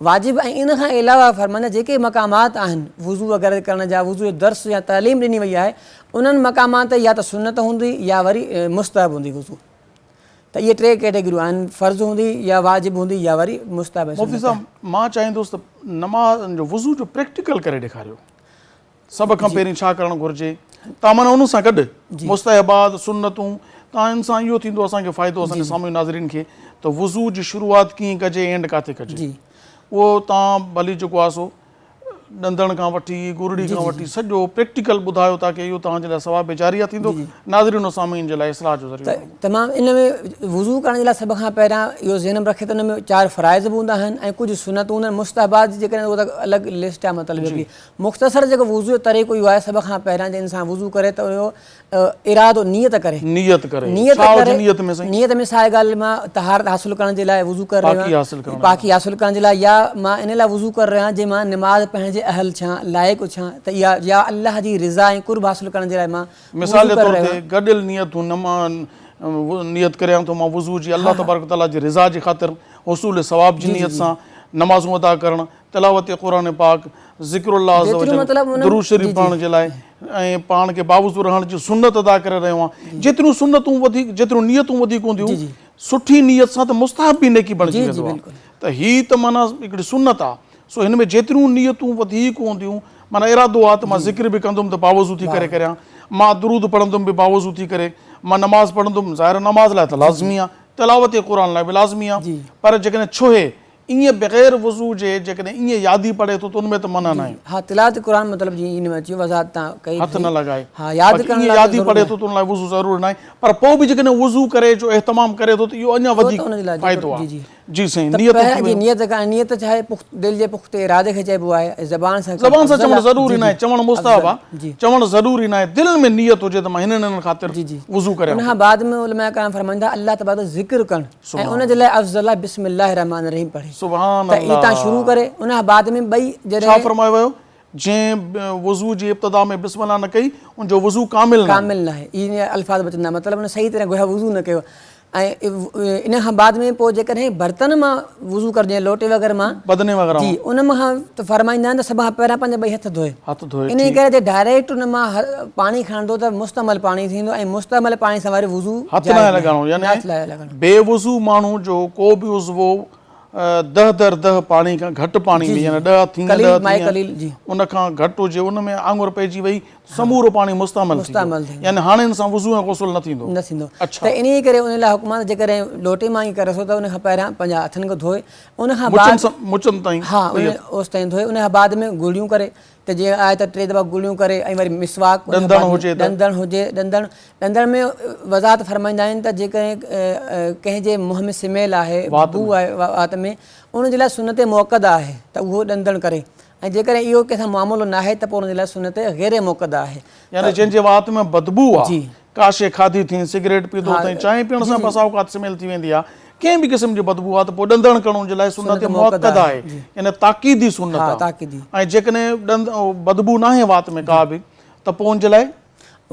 Speaker 3: واجب ۽ ان کان علاوه فرمائن ٿا جيڪي مقامات آهن وضو وغيره ڪرڻ جا وضو جو درس يا تعليم ڏني وئي آهي انهن مقامات تي يا ته سنت هوندي يا وري مستحب هوندي وضو ته اهي ٽي ڪيٽيگريون آهن فرض هوندي يا واجب هوندي يا وري مستحب ۽
Speaker 1: مفتي
Speaker 3: سنت.
Speaker 1: صاحب مان چاهيندس ته نماز جو وضو جو پريڪٽيڪل ڪري ڏيکاريو سڀ کان پهرين ڇا ڪرڻ گهرجي تان معنيٰ ان سان گڏ مستحبات سنتون تان ان سان اهو ٿيندو اسان کي فائدو اسان جي سامعين ناظرين کي ته وضو جي شروعات ڪيئن ڪجي اينڊ ڪاٿي ڪجي اهو تان ڀلي جيڪو آهي سو ڏندڻ کان وٺي گرڙي کان وٺي سڄو پريڪٽيڪل ٻڌايو تاڪه اهو توهان جي لاء ثواب جاريه ٿيندو ناظرين و سامعين جي لاء اصلاح جو ذريعو بڻبو.
Speaker 3: تمام ان ۾ وضو ڪرڻ جي لاء سڀ کان پهريان اهو ذهن ۾ رکي ته ان ۾ چار فرائض به هوندا آهن ۽ ڪجهه سنتون هونديون آهن مستحبات جي جيڪڏهن اهو ته الڳ لسٽ آهي مطلب هڪڙي مختصر جيڪو وضو جو طريقو اهو آهي سڀ کان پهريان جي انسان وضو ڪري ته اهو ارادو نيت ڪري
Speaker 1: نيت ڪري
Speaker 3: نيت
Speaker 1: ڇا هجي
Speaker 3: ڪري
Speaker 1: نيت ۾ سائين
Speaker 3: نيت ۾ سائي ڳالهه مان طهارت حاصل ڪرڻ جي لاء وضو ڪري رهيو
Speaker 1: پاڪي حاصل ڪرڻ
Speaker 3: پاڪي حاصل ڪرڻ جي لاء يا مان ان لاء وضو ڪري رهيو آهيان جي مان نماز پڙهڻ جي اهل ٿيان لائق ٿيان ته اها يا الله جي رضا ۽ قرب حاصل ڪرڻ جي لاء مان
Speaker 1: مثال
Speaker 3: وضو
Speaker 1: جي
Speaker 3: ڪري
Speaker 1: طور
Speaker 3: رهيو
Speaker 1: تي
Speaker 3: آهيان
Speaker 1: گڏيل نيتون نيت ڪريان ٿو مان وضو جي الله تبارڪ وتعاليٰ جي رضا جي خاطر حصول ثواب جي نيت سان نمازون ادا ڪرڻ تلاوت قرآن پاڪ، ذڪر الله عز
Speaker 3: جيتريون
Speaker 1: وجل،
Speaker 3: مطلب انهن
Speaker 1: درود شريف
Speaker 3: جي جي.
Speaker 1: پڙهڻ جي لاء ۽ پاڻ کي باوضو رهڻ جي سنت ادا ڪري رهيو آهيان. جيتريون سنتون وڌيڪ جيتريون نيتون وڌيڪ
Speaker 3: جي
Speaker 1: هونديون
Speaker 3: جي.
Speaker 1: سٺي نيت سان ته مستحب به نيڪي بڻجي
Speaker 3: جي جي
Speaker 1: ويندو آهي.
Speaker 3: بلڪل.
Speaker 1: ته هي ته معنيٰ هڪڙي سنت آهي سو هن ۾ جيتريون نيتون وڌيڪ هونديون معنيٰ ارادو آهي ته مان ذڪر به ڪندم ته باوضو ٿي ڪري ڪريان، مان درود پڙهندم به باوضو ٿي ڪري، مان نماز پڙهندم ظاهر آهي نماز لاء ته لازمي آهي، تلاوت قرآن لاء به لازمي آهي
Speaker 3: جي.
Speaker 1: پر جيڪڏهن ڇهي ائين بغير وضو جي جيڪڏهن ائين يادي پڙهي ٿو ته ان ۾ ته منع ناهي.
Speaker 3: ها تلاوت قرآن مطلب جيئن ان ۾ اچي ويو وضاحت تان ڪئي
Speaker 1: هٿ نه لڳائي.
Speaker 3: ها ياد
Speaker 1: باقي
Speaker 3: ڪرڻ
Speaker 1: ائين
Speaker 3: لاء ته
Speaker 1: يادي
Speaker 3: ضرور
Speaker 1: پڙهي
Speaker 3: ناهي.
Speaker 1: ٿو ته ان لاء وضو ضروري ناهي پر پوء به جيڪڏهن وضو ڪري جو اهتمام ڪري ٿو ته اهو اڃا
Speaker 3: اهو
Speaker 1: وڌيڪ
Speaker 3: ته ان جي لاء جيڪو
Speaker 1: فائدو
Speaker 3: جي
Speaker 1: آهي.
Speaker 3: جي
Speaker 1: جي سائين
Speaker 3: ته
Speaker 1: نيتون ٿي
Speaker 3: پهريان جي
Speaker 1: ويون.
Speaker 3: نيت ڪرڻ نيت ڇا آهي پخت دل جي پختي ارادي کي چئبو آهي ۽ زبان سان ڪرڻ
Speaker 1: زبان سان
Speaker 3: افضل
Speaker 1: چوڻ
Speaker 3: آهي جي
Speaker 1: ضروري
Speaker 3: جي
Speaker 1: ناهي چوڻ مستحب
Speaker 3: افضل
Speaker 1: آهي
Speaker 3: جي
Speaker 1: چوڻ ضروري ناهي دل ۾ نيت هجي ته مان هنن هنن خاطر
Speaker 3: جي جي
Speaker 1: وضو ڪريان
Speaker 3: ان
Speaker 1: ٿو.
Speaker 3: کان بعد ۾ علماء ڪرام فرمائن ٿا الله تبارڪ وتعالي ذڪر ڪرڻ ۽ ان جي لاء افضل آهي بسم الله الرحمٰن الرحيم پڙهي
Speaker 1: سبحان
Speaker 3: ته اتان شروع
Speaker 1: الله
Speaker 3: ڪري ان کان بعد ۾ ٻئي
Speaker 1: ڇا
Speaker 3: جڏهن
Speaker 1: فرمايو ويو جنهن وضو جي ابتدا ۾ بسم الله نه ڪئي ان جو وضو ڪامل ناهي.
Speaker 3: ڪامل ناهي اهي الفاظ به اچن ٿا مطلب ان صحيح طرح گويا وضو نه ڪيو ۽ ان کان بعد ۾ پوء جيڪڏهن برتن مان وضو ڪرجي جيئن لوٽي وغيره مان
Speaker 1: بدني وغيره
Speaker 3: جي
Speaker 1: مان
Speaker 3: ان مان ته فرمائيندا آهن ته سڀ کان پهريان پنهنجا ٻئي هٿ ڌوئي
Speaker 1: هٿ ڌوئي
Speaker 3: انهي
Speaker 1: ٺيڪ
Speaker 3: ڪري جي ڊائريڪٽ ان مان پاڻي کڻندو ته مستعمل پاڻي ٿيندو ۽ مستعمل پاڻي سان وري وضو
Speaker 1: هٿ
Speaker 3: جائز
Speaker 1: ناهي
Speaker 3: ناهي
Speaker 1: لڳائڻو يعني
Speaker 3: هٿ ناهي لڳائڻو
Speaker 1: بي وضو ماڻهو جو ڪو به عضوو ده در ده پاڻي کان گهٽ پاڻي ۾ يعني ڏهه ٿينگ ڏهه ٿينگ ان کان گهٽ هجي ان ۾ آڱر پئجي وئي سمورو پاڻي مستعمل ٿيندو يعني هاڻي ان سان وضو ۽ غسل نه ٿيندو.
Speaker 3: نه ٿيندو ته انهيء ڪري ان لاء حڪم آهي ته جيڪڏهن لوٽي مان ئي ڪري ٿو ته ان کان پهريان پنهنجا هٿن کي ڌوئي ان کان بعد
Speaker 1: مچن تائين
Speaker 3: ها اوستائين ڌوئي ان کان بعد ۾ گرڙيون ڪري ته جيئن آهي ته ٽي دفعا گرڙيون ڪري ۽ وري مسواڪ
Speaker 1: ڏندڻ هجي ته
Speaker 3: ڏندڻ هجي ڏندڻ ڏندڻ ۾ وضاحت فرمائيندا آهن ته جيڪڏهن ڪنهن جي منهن ۾ سميل آهي بو آهي وات ۾ ان جي لاء سنت مؤڪده آهي ته اهو ڏندڻ ڪري ۽ جيڪڏهن اهو ڪنهن سان معاملو ناهي ته پوء ان جي لاء سنت غير مؤڪده آهي.
Speaker 1: يعني جنهن جي وات ۾ بدبوء آهي، ڪا شيء کاڌي اٿئين، سگريٽ پيتو اٿئين، چانهه پيئڻ سان بسا اوقات سميل ٿي ويندي آهي، ڪنهن به قسم جي بدبوء آهي ته پوء ڏندڻ ڪرڻ ان جي لاء سنت مؤڪده آهي، يعني تاڪيدي سنت آهي ۽ جيڪڏهن ڏند بدبوء ناهي وات ۾ ڪا به ته پوء ان جي لاء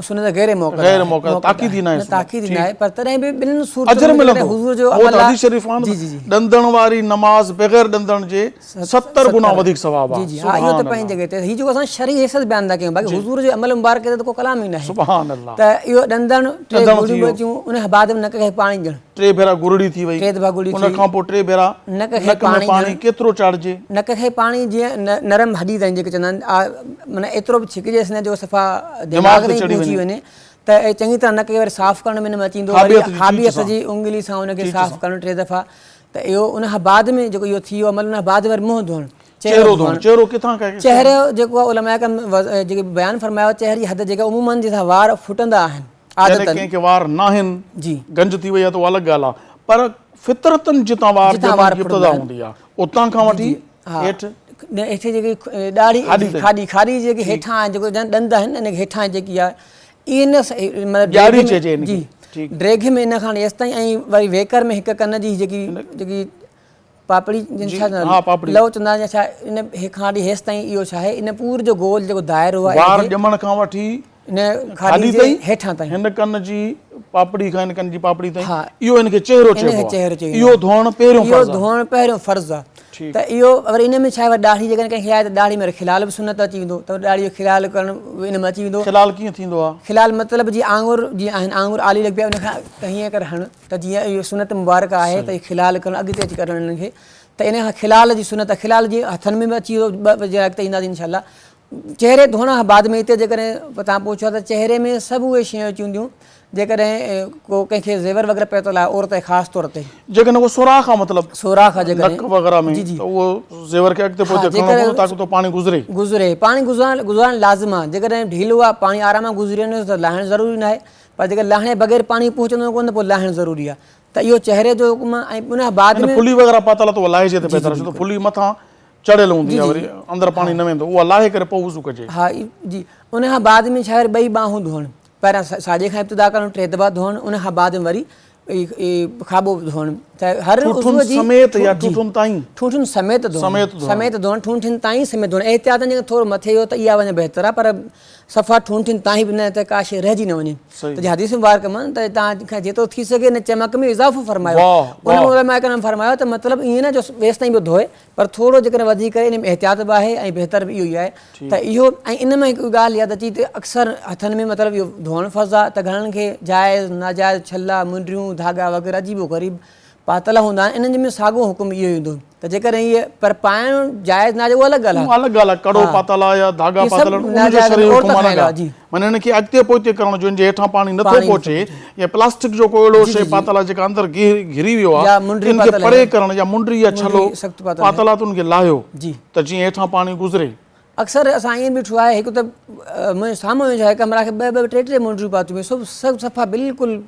Speaker 3: سنت غير مؤڪد
Speaker 1: غير مؤڪد تاڪيدي ناهي
Speaker 3: سنت تاڪيدي ناهي پر تڏهن به ٻنهين صورتن
Speaker 1: اجر ملندو حضور جو عمل حديث شريف آهي جي جي جي ڏندڻ واري نماز بغير ڏندڻ جي 70 گنا وڌيڪ ثواب آهي
Speaker 3: جي جي ها اهو ته پنهنجي جڳهه تي هي جيڪو اسان شرعي حيثيت بيان ٿا ڪيون باقي حضور جو عمل مبارڪ تي ته ڪو ڪلام ئي ناهي
Speaker 1: سبحان الله
Speaker 3: ته اهو ڏندڻ ٽي گرڙيون به اچون ان کان بعد ۾ نڪ کي پاڻي ڏيڻ
Speaker 1: ٽي ڀيرا گرڙي ٿي وئي
Speaker 3: ٽي دفعا گرڙي
Speaker 1: ٿي ان کان پوء ٽي ڀيرا
Speaker 3: نڪ کي
Speaker 1: پاڻي ڪيترو چاڙهجي؟
Speaker 3: نڪ کي پاڻي جيئن نرم هڏي تائين جيڪي چوندا آهن معنيٰ ايترو به ڇڪجيس نه جو صفا دماغ تائين پهچي وڃي ته چڱي طرح نڪ کي وري صاف ڪرڻ ۾ ان ۾ اچي ويندو وري کاٻي هٿ جي انگلي سان ان کي صاف ڪرڻ ٽي دفعا ته اهو ان کان بعد ۾ جيڪو اهو ٿي ويو عمل ان کان بعد وري منهن ڌوئڻ
Speaker 1: چهرو ڌوئڻ چهرو ڪٿان کان
Speaker 3: چهرو جيڪو آهي علماء ڪرام جيڪي بيان فرمايو چهري جي حد جيڪا عموماً جنهن سان وار ڦٽندا آهن
Speaker 1: عادتاً يعني ڪنهن کي وار ناهن
Speaker 3: جي
Speaker 1: گنج ٿي وئي آهي ته اها الڳ ڳالهه آهي پر فطرتاً جتان وار ڄمڻ جي ابتدا هوندي آهي اتان کان وٺي هيٺ
Speaker 3: هيٺ جيڪي ڏاڙهي کاڏي کاڏي جيڪي هيٺان آهن جيڪو ڏند آهن ان کي هيٺان جيڪي آهي ان مطلب
Speaker 1: ڄاڙي چئجي ان
Speaker 3: کي جي ڊيگهه ۾ ان کان ايستائين ۽ وري ويڪر ۾ هڪ ڪن جي جيڪي جيڪي پاپڙي جن ڇا
Speaker 1: ها پاپڙي
Speaker 3: لو چوندا آهن يا ڇا ان کان وٺي هيستائين اهو ڇا آهي ان پور جو گول جيڪو دائرو آهي
Speaker 1: وار ڄمڻ کان وٺي
Speaker 3: ان کاڏي جي هيٺان تائين
Speaker 1: هن ڪن جي پاپڙي کان هن ڪن جي پاپڙي تائين اهو ان کي چهرو چئبو آهي اهو ڌوئڻ پهريون
Speaker 3: فرض آهي اهو ڌوئڻ پهريون فرض آهي ته اهو وري ان ۾ ڇا آهي ڏاڙهي جيڪڏهن ڪنهن کي آهي ته ڏاڙهي ۾ وري خلال به سنت اچي ويندو ته ڏاڙهي جو خلال ڪرڻ ان ۾ اچي ويندو
Speaker 1: خلال ڪيئن ٿيندو آهي
Speaker 3: خلال مطلب جي آڱر جي آهن آڱر آلي لڳي پئي ان کان هيئن ڪري هڻ ته جيئن اهو سنت مبارڪ آهي ته خلال ڪرڻ اڳتي اچي ڪرڻ انهن کي ته ان کان خلال جي سنت خلال جي هٿن ۾ به اچي ويو ٻه جي اڳتي اينداسين انشاء الله چهري ڌوئڻ کان بعد ۾ هتي جيڪڏهن تان پڇو ته چهري ۾ سڀ اهي شيون اچي وينديون جيڪڏهن ڪو ڪنهن کي زيور وغيره پيتل آهي عورت کي خاص طور تي
Speaker 1: جيڪڏهن ڪو سوراخ آهي مطلب
Speaker 3: سوراخ آهي جيڪڏهن
Speaker 1: نڪ وغيره ۾ ته اهو زيور کي اڳتي پوئتي کڻڻو پوندو تاڪه اتو پاڻي گذري
Speaker 3: گذري پاڻي گذرڻ گذرڻ لازم آهي جيڪڏهن ڍيلو آهي پاڻي آرام سان گذري وڃي ته لاهڻ ضروري ناهي پر جيڪڏهن لاهڻ بغير پاڻي پهچندو ڪونه ته پوء لاهڻ ضروري آهي ته اهو چهري جو حڪم آهي ۽ ان کان بعد
Speaker 1: ۾ ڦلي وغيره پاتل آهي ته اها لاهجي ته بهتر آهي ڇو ته ڦلي مٿان چڙهيل هوندي آهي وري اندر پاڻي نه ويندو اها لاهي ڪري پوء وضو ڪجي.
Speaker 3: ها جي ان کان بعد ۾ ڇا ٻئي ٻانهون ڌوئڻ پهريان ساڄي کان ابتدا ڪرڻ ٽي دفعا ڌوئڻ ان کان بعد ۾ وري کاٻو ڌوئڻ ته هر
Speaker 1: عضو جي سميت يا ٺونٺن تائين
Speaker 3: ٺونٺن سميت ڌوئڻ سميت ڌوئڻ ٺونٺن تائين سميت ڌوئڻ احتياطن جيڪڏهن ٿورو مٿي ويو ته اها وڃي بهتر آهي پر صفا ٺونٺين تائين به نه ته ڪا شيء رهجي نه وڃي ته جي حديث مبارڪ مان ته توهان کان جيترو ٿي سگهي ان چمڪ ۾ اضافو فرمايو ان ۾ علماء ڪرام فرمايو ته مطلب ائين نه جو ويستائين به ڌوئي پر ٿورو جيڪڏهن وڌيڪ ڪري ان ۾ احتياط به آهي ۽ بهتر به اهو ئي آهي ته اهو ۽ ان مان هڪ ڳالهه ياد اچي ته اڪثر هٿن ۾ مطلب اهو ڌوئڻ فرض آهي ته گهڻن کي جائز ناجائز ڇلا منڊيون ڌاڳا وغيره عجيب و غريب پاتل هوندا آهن انهن ۾ ساڳو حڪم اهو ئي هوندو ته جيڪڏهن اهي پر پائڻ جائز ناجائز اهو الڳ ڳالهه
Speaker 1: آهي. اهو الڳ ڳالهه آهي ڪڙو پاتل آهي يا ڌاڳا پاتل آهن ان جو شرعي حڪم الڳ آهي معنيٰ ان کي اڳتي پوئتي ڪرڻ جو ان جي هيٺان پاڻي نٿو پهچي يا پلاسٽڪ جو ڪو اهڙو شيء پاتل آهي جيڪا اندر گهري ويو آهي ان کي پري ڪرڻ يا منڊي يا ڇلو پاتل آهي ته ان کي لاهيو ته جيئن هيٺان پاڻي گذري.
Speaker 3: اڪثر اسان ائين ڏٺو آهي هڪ ته منهنجي سامهون ويٺو هڪ همراهه کي ٻه ٻه ٽي ٽي منڊيون پاتيون هيون سڀ صفا بلڪل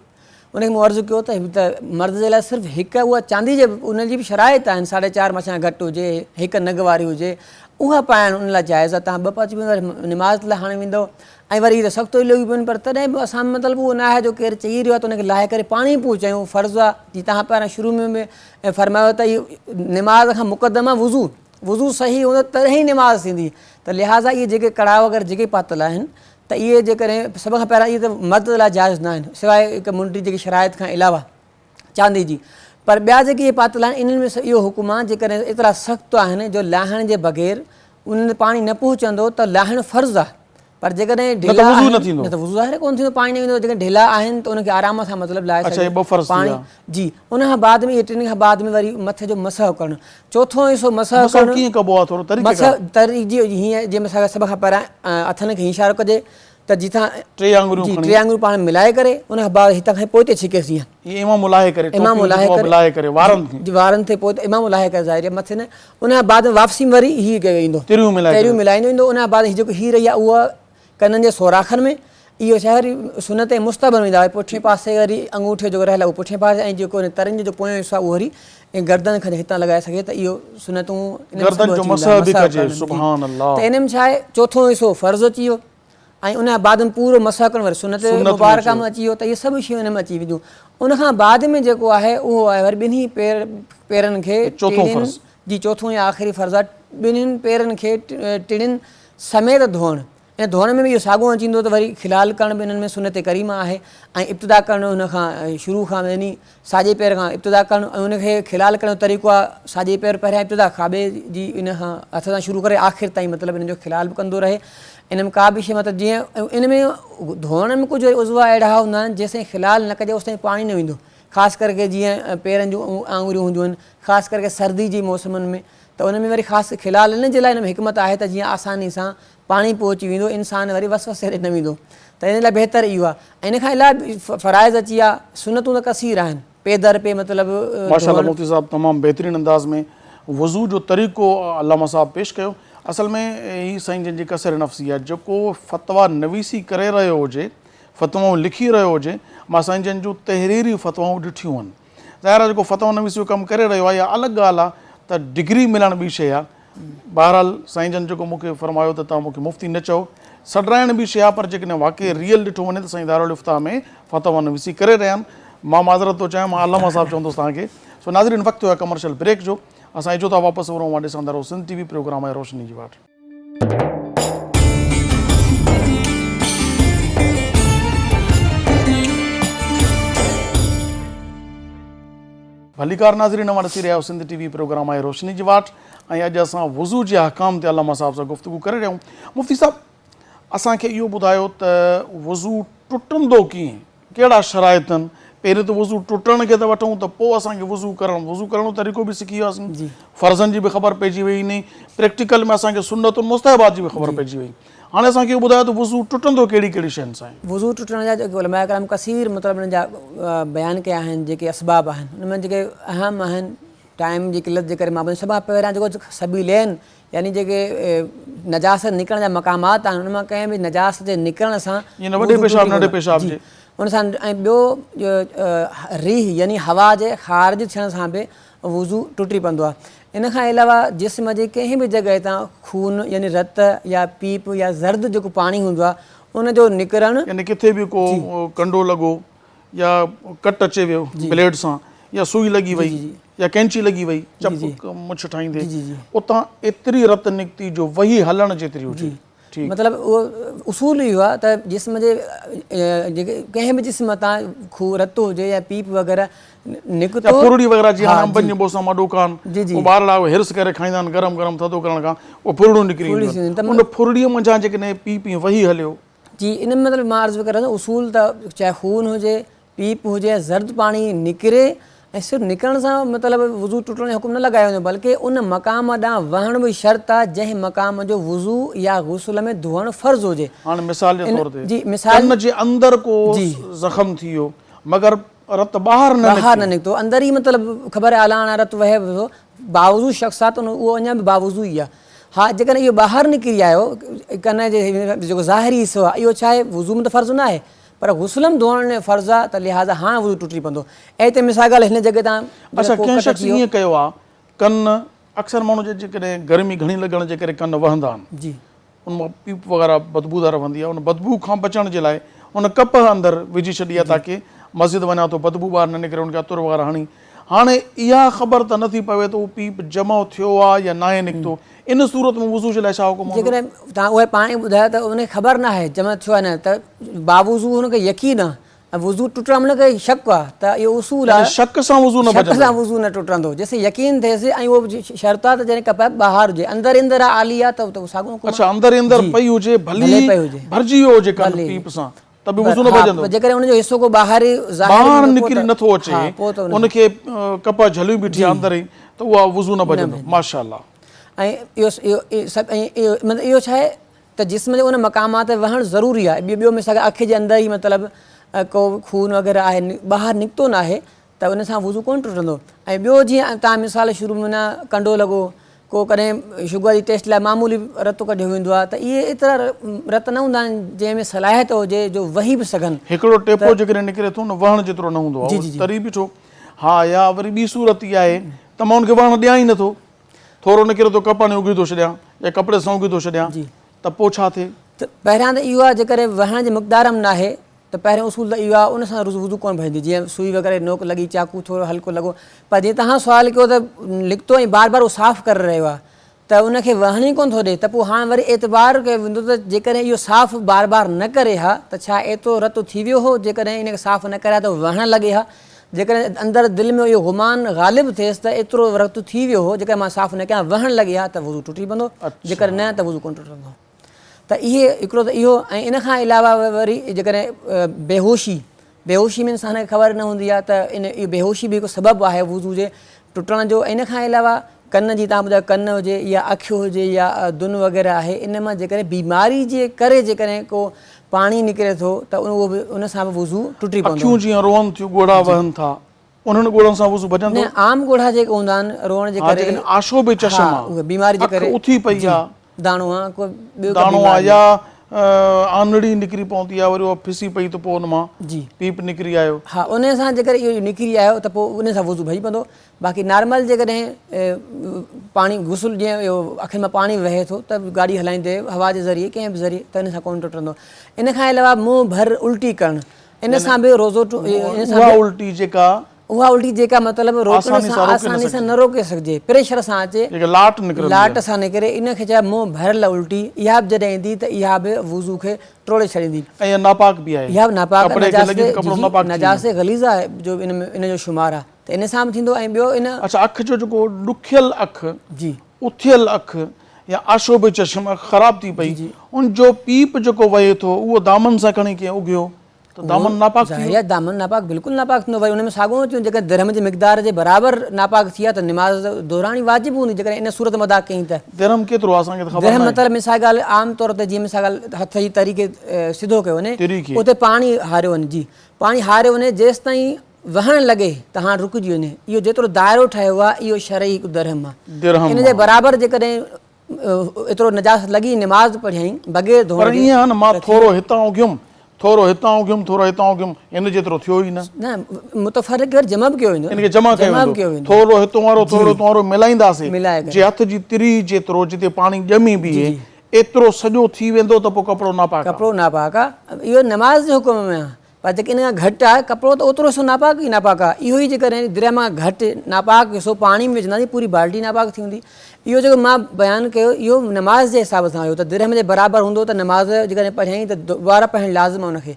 Speaker 3: ان کي مون عرض ڪيو ته هي ته مرد جي لاء صرف هڪ اها چاندي جي ان جي به شرائط آهن ساڍي چار مڇان گهٽ هجي هڪ نگ واري هجي اها پائڻ ان لاء جائز آهي تان ٻه پاتيون وري نماز لاء هاڻي ويندو ۽ وري هي ته سخت ئي لڳي پيون پر تڏهن به اسان مطلب اهو نه آهي جو ڪير چئي رهيو آهي ته ان کي لاهي ڪري پاڻي پهچايون فرض آهي جي تان پهريان شروع ۾ به فرمايو ته هي نماز کان مقدم آهي وضو وضو صحيح هوندو تڏهن ئي نماز ٿيندي ته لهٰذا اهي جيڪي ڪڙا وغيره جيڪي پاتل آهن ته اهي جيڪڏهن سڀ کان پهريان اهي ته مرد لاء جائز نه آهن سواء هڪ منڊي جيڪي شرائط کان علاوه چاندي جي پر ٻيا جيڪي اهي پاتل آهن انهن ۾ اهو حڪم آهي جيڪڏهن ايترا سخت آهن جو لاهڻ جي بغير انهن تي پاڻي نه پهچندو ته لاهڻ فرض آهي پر جيڪڏهن
Speaker 1: نه ته
Speaker 3: ڍلا
Speaker 1: وضو
Speaker 3: آهن
Speaker 1: نه ٿيندو.
Speaker 3: نه ته وضو ظاهر ڪونه ٿيندو پاڻي نه ويندو جيڪڏهن ڍلا آهن ته ان کي آرام سان مطلب لاهي
Speaker 1: اڇا
Speaker 3: سگهجي
Speaker 1: اهي ٻه فرض ٿي
Speaker 3: پاڻي
Speaker 1: ويا.
Speaker 3: جي ان کان بعد ۾ اهي ٽن کان بعد ۾ وري مٿي جو مسح ڪرڻ چوٿون حصو مسح
Speaker 1: مسح
Speaker 3: ڪرڻ
Speaker 1: ڪيئن ڪبو آهي ٿورو طريقي
Speaker 3: مسح
Speaker 1: ڪار.
Speaker 3: طريقي جي هيئن جي مسح سڀ کان پهريان هٿن کي هيئن اشارو ڪجي ته جتان
Speaker 1: ٽي آڱريون
Speaker 3: جي
Speaker 1: کڻي.
Speaker 3: ٽي آڱريون پاڻ ملائي ڪري ان کان بعد هتان کان پوئتي ڇڪيس هيئن.
Speaker 1: هي امامو لاهي ڪري
Speaker 3: امامو
Speaker 1: ٽوپي
Speaker 3: لاهي
Speaker 1: جيڪو
Speaker 3: ڪري
Speaker 1: لاهي ڪري وارن کي.
Speaker 3: جي وارن تي پوئتي امامو لاهي ڪري ظاهري آهي مٿي نه ان کان بعد واپسي ۾ وري هي ڪيو ايندو
Speaker 1: تريون ملائي
Speaker 3: تريون ملائيندو ايندو ان کان بعد هي جيڪو هي رهي آهي اها ڪنن جي سوراخن ۾ اهو ڇا وري سنت مستحب ويندا آهي پٺئين پاسي وري انگوٺي جو رهيل اهو پٺئين پاسي ۽ جيڪو ترين جو پويون حصو آهي اهو وري گردن کان هتان لڳائي سگهي ته اهو سنتون
Speaker 1: گردن جو مسح به ڪجي سبحان الله
Speaker 3: ته ان ۾ ڇا آهي چوٿون حصو فرض اچي ويو ۽ ان کان بعد ۾ پورو مسح ڪرڻ وري سنت مبارڪه ۾ اچي ويو ته اهي سڀ شيون ان ۾ اچي وينديون ان کان بعد ۾ جيڪو آهي اهو آهي وري ٻنهي پير پيرن کي
Speaker 1: چوٿون فرض
Speaker 3: جي چوٿون يا آخري فرض آهي ٻنهين پيرن کي ٽڙين سميت ڌوئڻ ۽ ڌوئڻ ۾ به اهو ساڳو اچي ويندو ته وري خلال ڪرڻ به انهن ۾ سنت ڪريمه آهي ۽ ابتدا ڪرڻ ان کان شروع کان يعني ساڄي پير کان ابتدا ڪرڻ ۽ ان کي خلال ڪرڻ جو طريقو آهي ساڄي پير پهريان ابتدا کاٻي جي ان کان هٿ سان شروع ڪري آخر تائين مطلب ان جو خلال به ڪندو رهي ان ۾ ڪا به شيء مطلب جيئن ان ۾ ڌوئڻ ۾ ڪجهه عضوا اهڙا هوندا آهن جيستائين خلال نه ڪجي اوستائين پاڻي نه ويندو خاص ڪري جيئن پيرن جون آڱريون هونديون آهن خاص ڪري سردي جي موسمن ۾ ته ان ۾ وري خاص خلال ان جي لاء ان ۾ حڪمت آهي ته جيئن آساني سان پاڻي پهچي ويندو انسان وري وسوسي هيٺ نه ويندو ته ان لاء بهتر اهو آهي ۽ ان کان علاوه فرائض اچي ويا سنتون ته ڪثير آهن پي در پي مطلب
Speaker 1: ماشاء الله مفتي صاحب تمام بهترين انداز ۾ وضو جو طريقو علامه صاحب پيش ڪيو اصل ۾ هي سائين جن جي ڪسر نفسي آهي جيڪو فتويٰ نويسي ڪري رهيو هجي فتوائون لکي رهيو هجي مان سائين جن جون تحريري فتوائون ڏٺيون آهن ظاهر آهي جيڪو فتويٰ نويسي جو ڪم ڪري رهيو آهي اها الڳ ڳالهه آهي ته ڊگري ملڻ ٻي شيء آهي بهرحال سائين جن جيڪو مون کي فرمايو ته توهان مون کي مفتي نه چئو، سڏرائڻ به شيء آهي پر جيڪڏهن واقعي ريئل ڏٺو وڃي ته سائين دارالافتاء ۾ فتويٰ نويسي ڪري رهيا آهن. مان معذرت ٿو چاهيان مان علامه صاحب چوندس توهان کي. سو ناظرين وقت ٿيو آهي ڪمرشل بريڪ جو اسان اچو ٿا واپس ورون اوهان ڏسندا رهو سنڌ ٽي وي پروگرام آهي روشني جي واٽ. ڀليڪار ناظرين اوهان ڏسي رهيا آهيو سنڌ ٽي وي پروگرام آهي روشني جي واٽ ۽ اڄ اسان وضو جي احڪام تي علامه صاحب سان گفتگو ڪري رهيا آهيون مفتي صاحب اسان کي اهو ٻڌايو ته وضو ٽٽندو ڪيئن ڪهڙا شرائط آهن پهرين ته وضو ٽٽڻ کي ته وٺون ته پوء اسان کي وضو ڪرڻ وضو ڪرڻ جو طريقو به سکي وياسين فرضن جي به خبر پئجي وئي انهي پريڪٽيڪل ۾ اسان کي سنت مستحبات جي به خبر پئجي وئي هاڻي اسان کي اهو ٻڌايو ته وضو ٽٽندو ڪهڙي ڪهڙي شين سان آهي؟
Speaker 3: وضو ٽٽڻ جا جيڪي علماء ڪرام ڪثير مطلب انهن جا بيان ڪيا آهن جيڪي اسباب آهن ان ۾ جيڪي اهم آهن ٽائيم جي قلت جي ڪري مان ٻڌايان سڀ کان پهريان جيڪو سبيلين يعني جيڪي نجاست نڪرڻ جا مقامات آهن ان مان ڪنهن به نجاست جي نڪرڻ سان
Speaker 1: يعني وڏي پيشاب ننڍي پيشاب جي
Speaker 3: ان سان ۽ ٻيو ريح يعني هوا جي خارج ٿيڻ سان به وضو ٽٽي پوندو آهي. ان کان علاوه جسم جي ڪنهن به جڳهه تان خون يعني رت يا پيپ يا زرد جيڪو پاڻي هوندو آهي ان جو نڪرڻ.
Speaker 1: يعني ڪٿي به ڪو ڪنڊو لڳو يا ڪٽ اچي ويو بليڊ سان يا سوئي لڳي وئي يا قينچي لڳي وئي چپ مڇ ٺاهيندي اتان ايتري رت نڪتي جو وهي هلڻ جيتري هجي.
Speaker 3: ٺيڪ. مطلب اهو اصول اهو آهي ته جسم جي جيڪي ڪنهن به جسم تان خو رت هجي يا پيپ وغيره نڪتو
Speaker 1: يا ڦرڙي وغيره جيئن هاڻي انبن جي موسم مان ڏوڪا آهن اهي ٻارڙا اهي حرص ڪري کائيندا آهن گرم گرم ٿڌو ڪرڻ کان اهي ڦرڙيون نڪري اينديون آهن ان ڦرڙيء منجهان جيڪڏهن پيپ ائين وهي هليو.
Speaker 3: جي ان ۾ مطلب مان عرض پيو ڪريان ته اصول ته چاهي خون هجي پيپ هجي يا زرد پاڻي نڪري ۽ صرف نڪرڻ سان مطلب وضو ٽٽڻ جو حڪم نه لڳايو ويندو بلڪه ان مقام ڏانهن وهڻ به شرط آهي جنهن مقام جو وضو يا غسل ۾ ڌوئڻ فرض هجي.
Speaker 1: هاڻي مثال جي طور تي
Speaker 3: جي مثال
Speaker 1: ڪن جي اندر ڪو زخم ٿي ويو مگر رت ٻاهر نه
Speaker 3: ٻاهر نه نڪتو اندر ئي مطلب خبر آهي الاڻ رت وهي پيو ٿو باوضو شخص آهي ته اهو اڃا به باوضو ئي آهي ها جيڪڏهن اهو ٻاهر نڪري آيو ڪن جي جيڪو ظاهري حصو آهي اهو ڇا آهي وضو ۾ ته فرض نه آهي پر غسل م ڌوئڻ ۾ فرض آ ته لهٰذا هاڻ وضو ٽٽي پوندو. ۽ هتي مثال ڳالهه هن جڳهه تان
Speaker 1: اڇا
Speaker 3: جيڪڏهن ڪو
Speaker 1: ڪنهن
Speaker 3: ڪٽ
Speaker 1: شخص
Speaker 3: اچي ويو.
Speaker 1: ائين ڪيو آ ڪن اڪثر ماڻهو جي جيڪڏهن گرمي گهڻي لڳڻ جي ڪري ڪن وهندا آهن
Speaker 3: جي.
Speaker 1: ان مان پيپ وغيره بدبودار وهندي آ ان بدبو کان بچڻ جي لاء ان ڪپهه اندر وجهي ڇڏي آ تاڪه مسجد وڃان ٿو بدبو ٻاهر نه نڪري ان کي عطر وغيره هڻي هاڻي اها خبر ته نه ٿي پوي ته اهو پيپ جمع ٿيو آ يا ناهي نڪتو ان صورت ۾ وضو جي لاء ڇا حڪم هوندو؟
Speaker 3: جيڪڏهن توهان اهي پاڻ ئي ٻڌايو ته ان کي خبر ناهي جمع ٿيو آهي نه ته باوضو هن کي يقين آهي ۽ وضو ٽٽڻ ۾ ان کي شڪ آ ته اهو اصول آ.
Speaker 1: يعني شڪ سان وضو نه
Speaker 3: شڪ
Speaker 1: ڀڄندو.
Speaker 3: سان وضو نه ٽٽندو جيسين يقين ٿئيس ۽ اهو به شرط آ ته جڏهن ڪپهه ٻاهر هجي اندر اندر آ آلي آ ته اهو ساڳيو حڪم آ.
Speaker 1: اڇا اندر اندر
Speaker 3: جي
Speaker 1: پئي هجي ڀلي
Speaker 3: ڀلي پئي هجي.
Speaker 1: ڀرجي ويو هجي ڪن
Speaker 3: ڀلي.
Speaker 1: پيپ سان ته به وضو نه
Speaker 3: ها
Speaker 1: ڀڄندو.
Speaker 3: جيڪڏهن ان جو حصو ڪو ٻاهر ظاهر
Speaker 1: ٻاهر
Speaker 3: ايندو پوء
Speaker 1: نڪري
Speaker 3: ته
Speaker 1: نٿو اچي
Speaker 3: ها پوء ته ان
Speaker 1: ان کي ڪپهه جهليون بيٺي
Speaker 3: جي
Speaker 1: آ اندر ئي ته اها وضو نه
Speaker 3: نه
Speaker 1: ڀڄندو.
Speaker 3: ڀڄندو.
Speaker 1: ماشاءالله.
Speaker 3: ۽ اهو اهو سڀ ۽ اهو مطلب اهو ڇا آهي ته جسم جي ان مقامات تي وهڻ ضروري آهي ٻيو ٻيو مثال اک جي اندر ئي مطلب ڪو خون وغيره آهي ٻاهر نڪتو نه آهي ته ان سان وضو ڪونه ٽٽندو ۽ ٻيو جيئن تان مثال شروع ۾ نه ڪنڊو لڳو ڪو ڪڏهن شگر جي ٽيسٽ لاء معمولي رت ڪڍيو ويندو آهي ته اهي ايترا رت نه هوندا آهن جنهن ۾ صلاحيت هجي جو وهي به سگهن
Speaker 1: هڪڙو ٽيپو جيڪڏهن نڪري ٿو نه وهڻ جيترو نه هوندو آهي اهو تري بيٺو ها يا وري ٻي صورت اها آهي ته مان ان کي وهڻ ڏيان ئي نٿو ٿورو نڪري ٿو ڪپ آڻي اگهي ٿو ڇڏيان يا ڪپڙي سان اگهي ٿو ڇڏيان ته پوء ڇا ٿئي؟
Speaker 3: ته پهريان ته اهو آهي جيڪڏهن وهڻ جي مقدار ۾ ناهي ته پهريون اصول ته اهو آهي ان سان وضو ڪونه ڀڄندي جيئن سوئي وغيره جي نوڪ لڳي چاقو ٿورو هلڪو لڳو پر جيئن توهان سوال ڪيو ته لڪتو ۽ بار بار اهو صاف ڪري رهيو آهي ته ان کي وهڻ ئي ڪونه ٿو ڏي ته پوء هاڻ وري اعتبار ڪيو ويندو ته جيڪڏهن اهو صاف بار بار نه ڪري ها ته ڇا ايترو رت ٿي ويو هو جيڪڏهن ان کي صاف نه ڪري ها ته وهڻ لڳي ها جيڪڏهن اندر دل ۾ اهو گمان غالب ٿئيس ته ايترو رت ٿي ويو هو، جيڪڏهن مان صاف نه ڪيان وهڻ لڳي ها ته وضو ٽٽي پوندو، جيڪڏهن نه ته وضو ڪونه ٽٽندو. ته اهي هڪڙو ته اهو ۽ ان کان علاوه وري جيڪڏهن بيهوشي، بيهوشي ۾ انسان کي خبر نه هوندي آهي ته ان اهو بيهوشي به هڪ سبب آهي وضو جي ٽٽڻ جو ۽ ان کان علاوه ڪن جي تان ٻڌايو ڪن هجي يا اک هجي يا دن وغيره آهي ان مان جيڪڏهن بيماري جي ڪري جيڪڏهن ڪو پاڻي نڪري ٿو ته اهو به ان سان به وضو ٽٽي پوندو.
Speaker 1: اکيون جيئن روئن ٿيون ڳوڙها وهن ٿا انهن ڳوڙهن سان وضو ڀڄندو؟
Speaker 3: نه عام ڳوڙها جيڪي هوندا آهن روئڻ جي
Speaker 1: ها
Speaker 3: ڪري
Speaker 1: جيڪڏهن آشوب چشم
Speaker 3: ها
Speaker 1: آ
Speaker 3: اهي بيماري جي
Speaker 1: اک
Speaker 3: ڪري
Speaker 1: اٿي پئي
Speaker 3: جي
Speaker 1: آ
Speaker 3: داڻو آ ڪو ٻيو ڪا
Speaker 1: داڻو آ
Speaker 3: بيماري
Speaker 1: يا آنڙي نڪري پوندي آ وري اها ڦسي پئي ته پوء ان مان
Speaker 3: جي
Speaker 1: پيپ نڪري آيو.
Speaker 3: ها ان سان جيڪڏهن اهو نڪري آيو ته پوء ان سان وضو ڀڄي پوندو باقي نارمل جيڪڏهن پاڻي غسل جيئن اهو اکين مان پاڻي وهي ٿو ته گاڏي هلائيندي هوا جي ذريعي ڪنهن به ذريعي ته ان سان ڪونه ٽٽندو ان کان علاوه منهن ڀر الٽي ڪرڻ ان سان به روزو ان سان
Speaker 1: اها الٽي جيڪا
Speaker 3: اها الٽي جيڪا مطلب روڪڻ سان آساني سان نه روڪي سگهجي پريشر سان اچي
Speaker 1: جيڪا لاٽ نڪرندي
Speaker 3: لاٽ سان نڪري ان کي چئبو منهن ڀريل الٽي اها به جڏهن ايندي ته اها به وضو کي ٽوڙي ڇڏيندي.
Speaker 1: ۽ اها ناپاڪ به آهي
Speaker 3: اها به ناپاڪ
Speaker 1: ڪپڙي کي لڳي ته ڪپڙو ناپاڪ ٿي ويندو.
Speaker 3: نجاست غليظه جو ان جو شمار آهي ته ان سان به ٿيندو ۽ ٻيو ان.
Speaker 1: اڇا اک جو جيڪو ڏکيل اک،
Speaker 3: جي.
Speaker 1: اٿيل اک يا آشوب چشم اک خراب ٿي پئي ان جو پيپ جيڪو وهي ٿو اهو دامن سان کڻي ڪنهن اگهيو ته دامن ناپاڪ ٿي
Speaker 3: ظاهر
Speaker 1: ويو.
Speaker 3: آهي دامن ناپاڪ بلڪل ناپاڪ ٿيندو وري ان ۾ ساڳيو اچي ويندو جيڪڏهن درهم جي مقدار جي برابر ناپاڪ ٿي آهي ته نماز دهرائڻي واجب هوندي جيڪڏهن ان صورت ۾ ادا ڪيائين ته.
Speaker 1: درهم ڪيترو آهي اسان کي ته خبر
Speaker 3: درهم
Speaker 1: ناهي.
Speaker 3: مطلب مثال ڳالهه عام طور تي جيئن مثال ڳالهه هٿ جي تري کي سڌو ڪيو وڃي
Speaker 1: تري کي.
Speaker 3: اتي پاڻي هاريو وڃي جي پاڻي هاريو وڃي جيستائين وهڻ لڳي ته هاڻ رڪجي وڃي اهو جيترو دائرو ٺهيو آهي اهو شرعي هڪ درهم آهي
Speaker 1: درهم
Speaker 3: ان جي برابر جيڪڏهن ايترو نجاست لڳي نماز پڙهيائين بغير ڌوئڻ
Speaker 1: پر
Speaker 3: جي
Speaker 1: ائين آهي نه مان ٿورو هتان اگهيم ٿورو هتان اگهيم ٿورو هتان اگهيم هن جيترو ٿيو ئي نه.
Speaker 3: نه متفرق وري جمع به ڪيو ويندو
Speaker 1: ان کي جمع ڪيو ويندو ٿورو هتون وارو ٿورو هتون وارو ملائينداسين جي هٿ جي تري جيترو جتي پاڻي ڄمي بيهي ايترو سڄو ٿي ويندو ته پوء ڪپڙو ناپاڪ آهي.
Speaker 3: ڪپڙو ناپاڪ آهي اهو نماز جي حڪم ۾ آهي پر جيڪي ان کان گهٽ آهي ڪپڙو ته اوترو حصو ناپاڪ ئي ناپاڪ آهي اهو ئي جيڪڏهن درياء مان گهٽ ناپاڪ حصو پاڻي ۾ وجهنداسين پوري بالٽي ناپاڪ ٿي ويندي اهو جيڪو مان بيان ڪيو اهو نماز جي حساب سان هيو ته درهم جي برابر هوندو ته نماز جيڪڏهن پڙهيائين ته دوباره پڙهڻ لازم آهي ان کي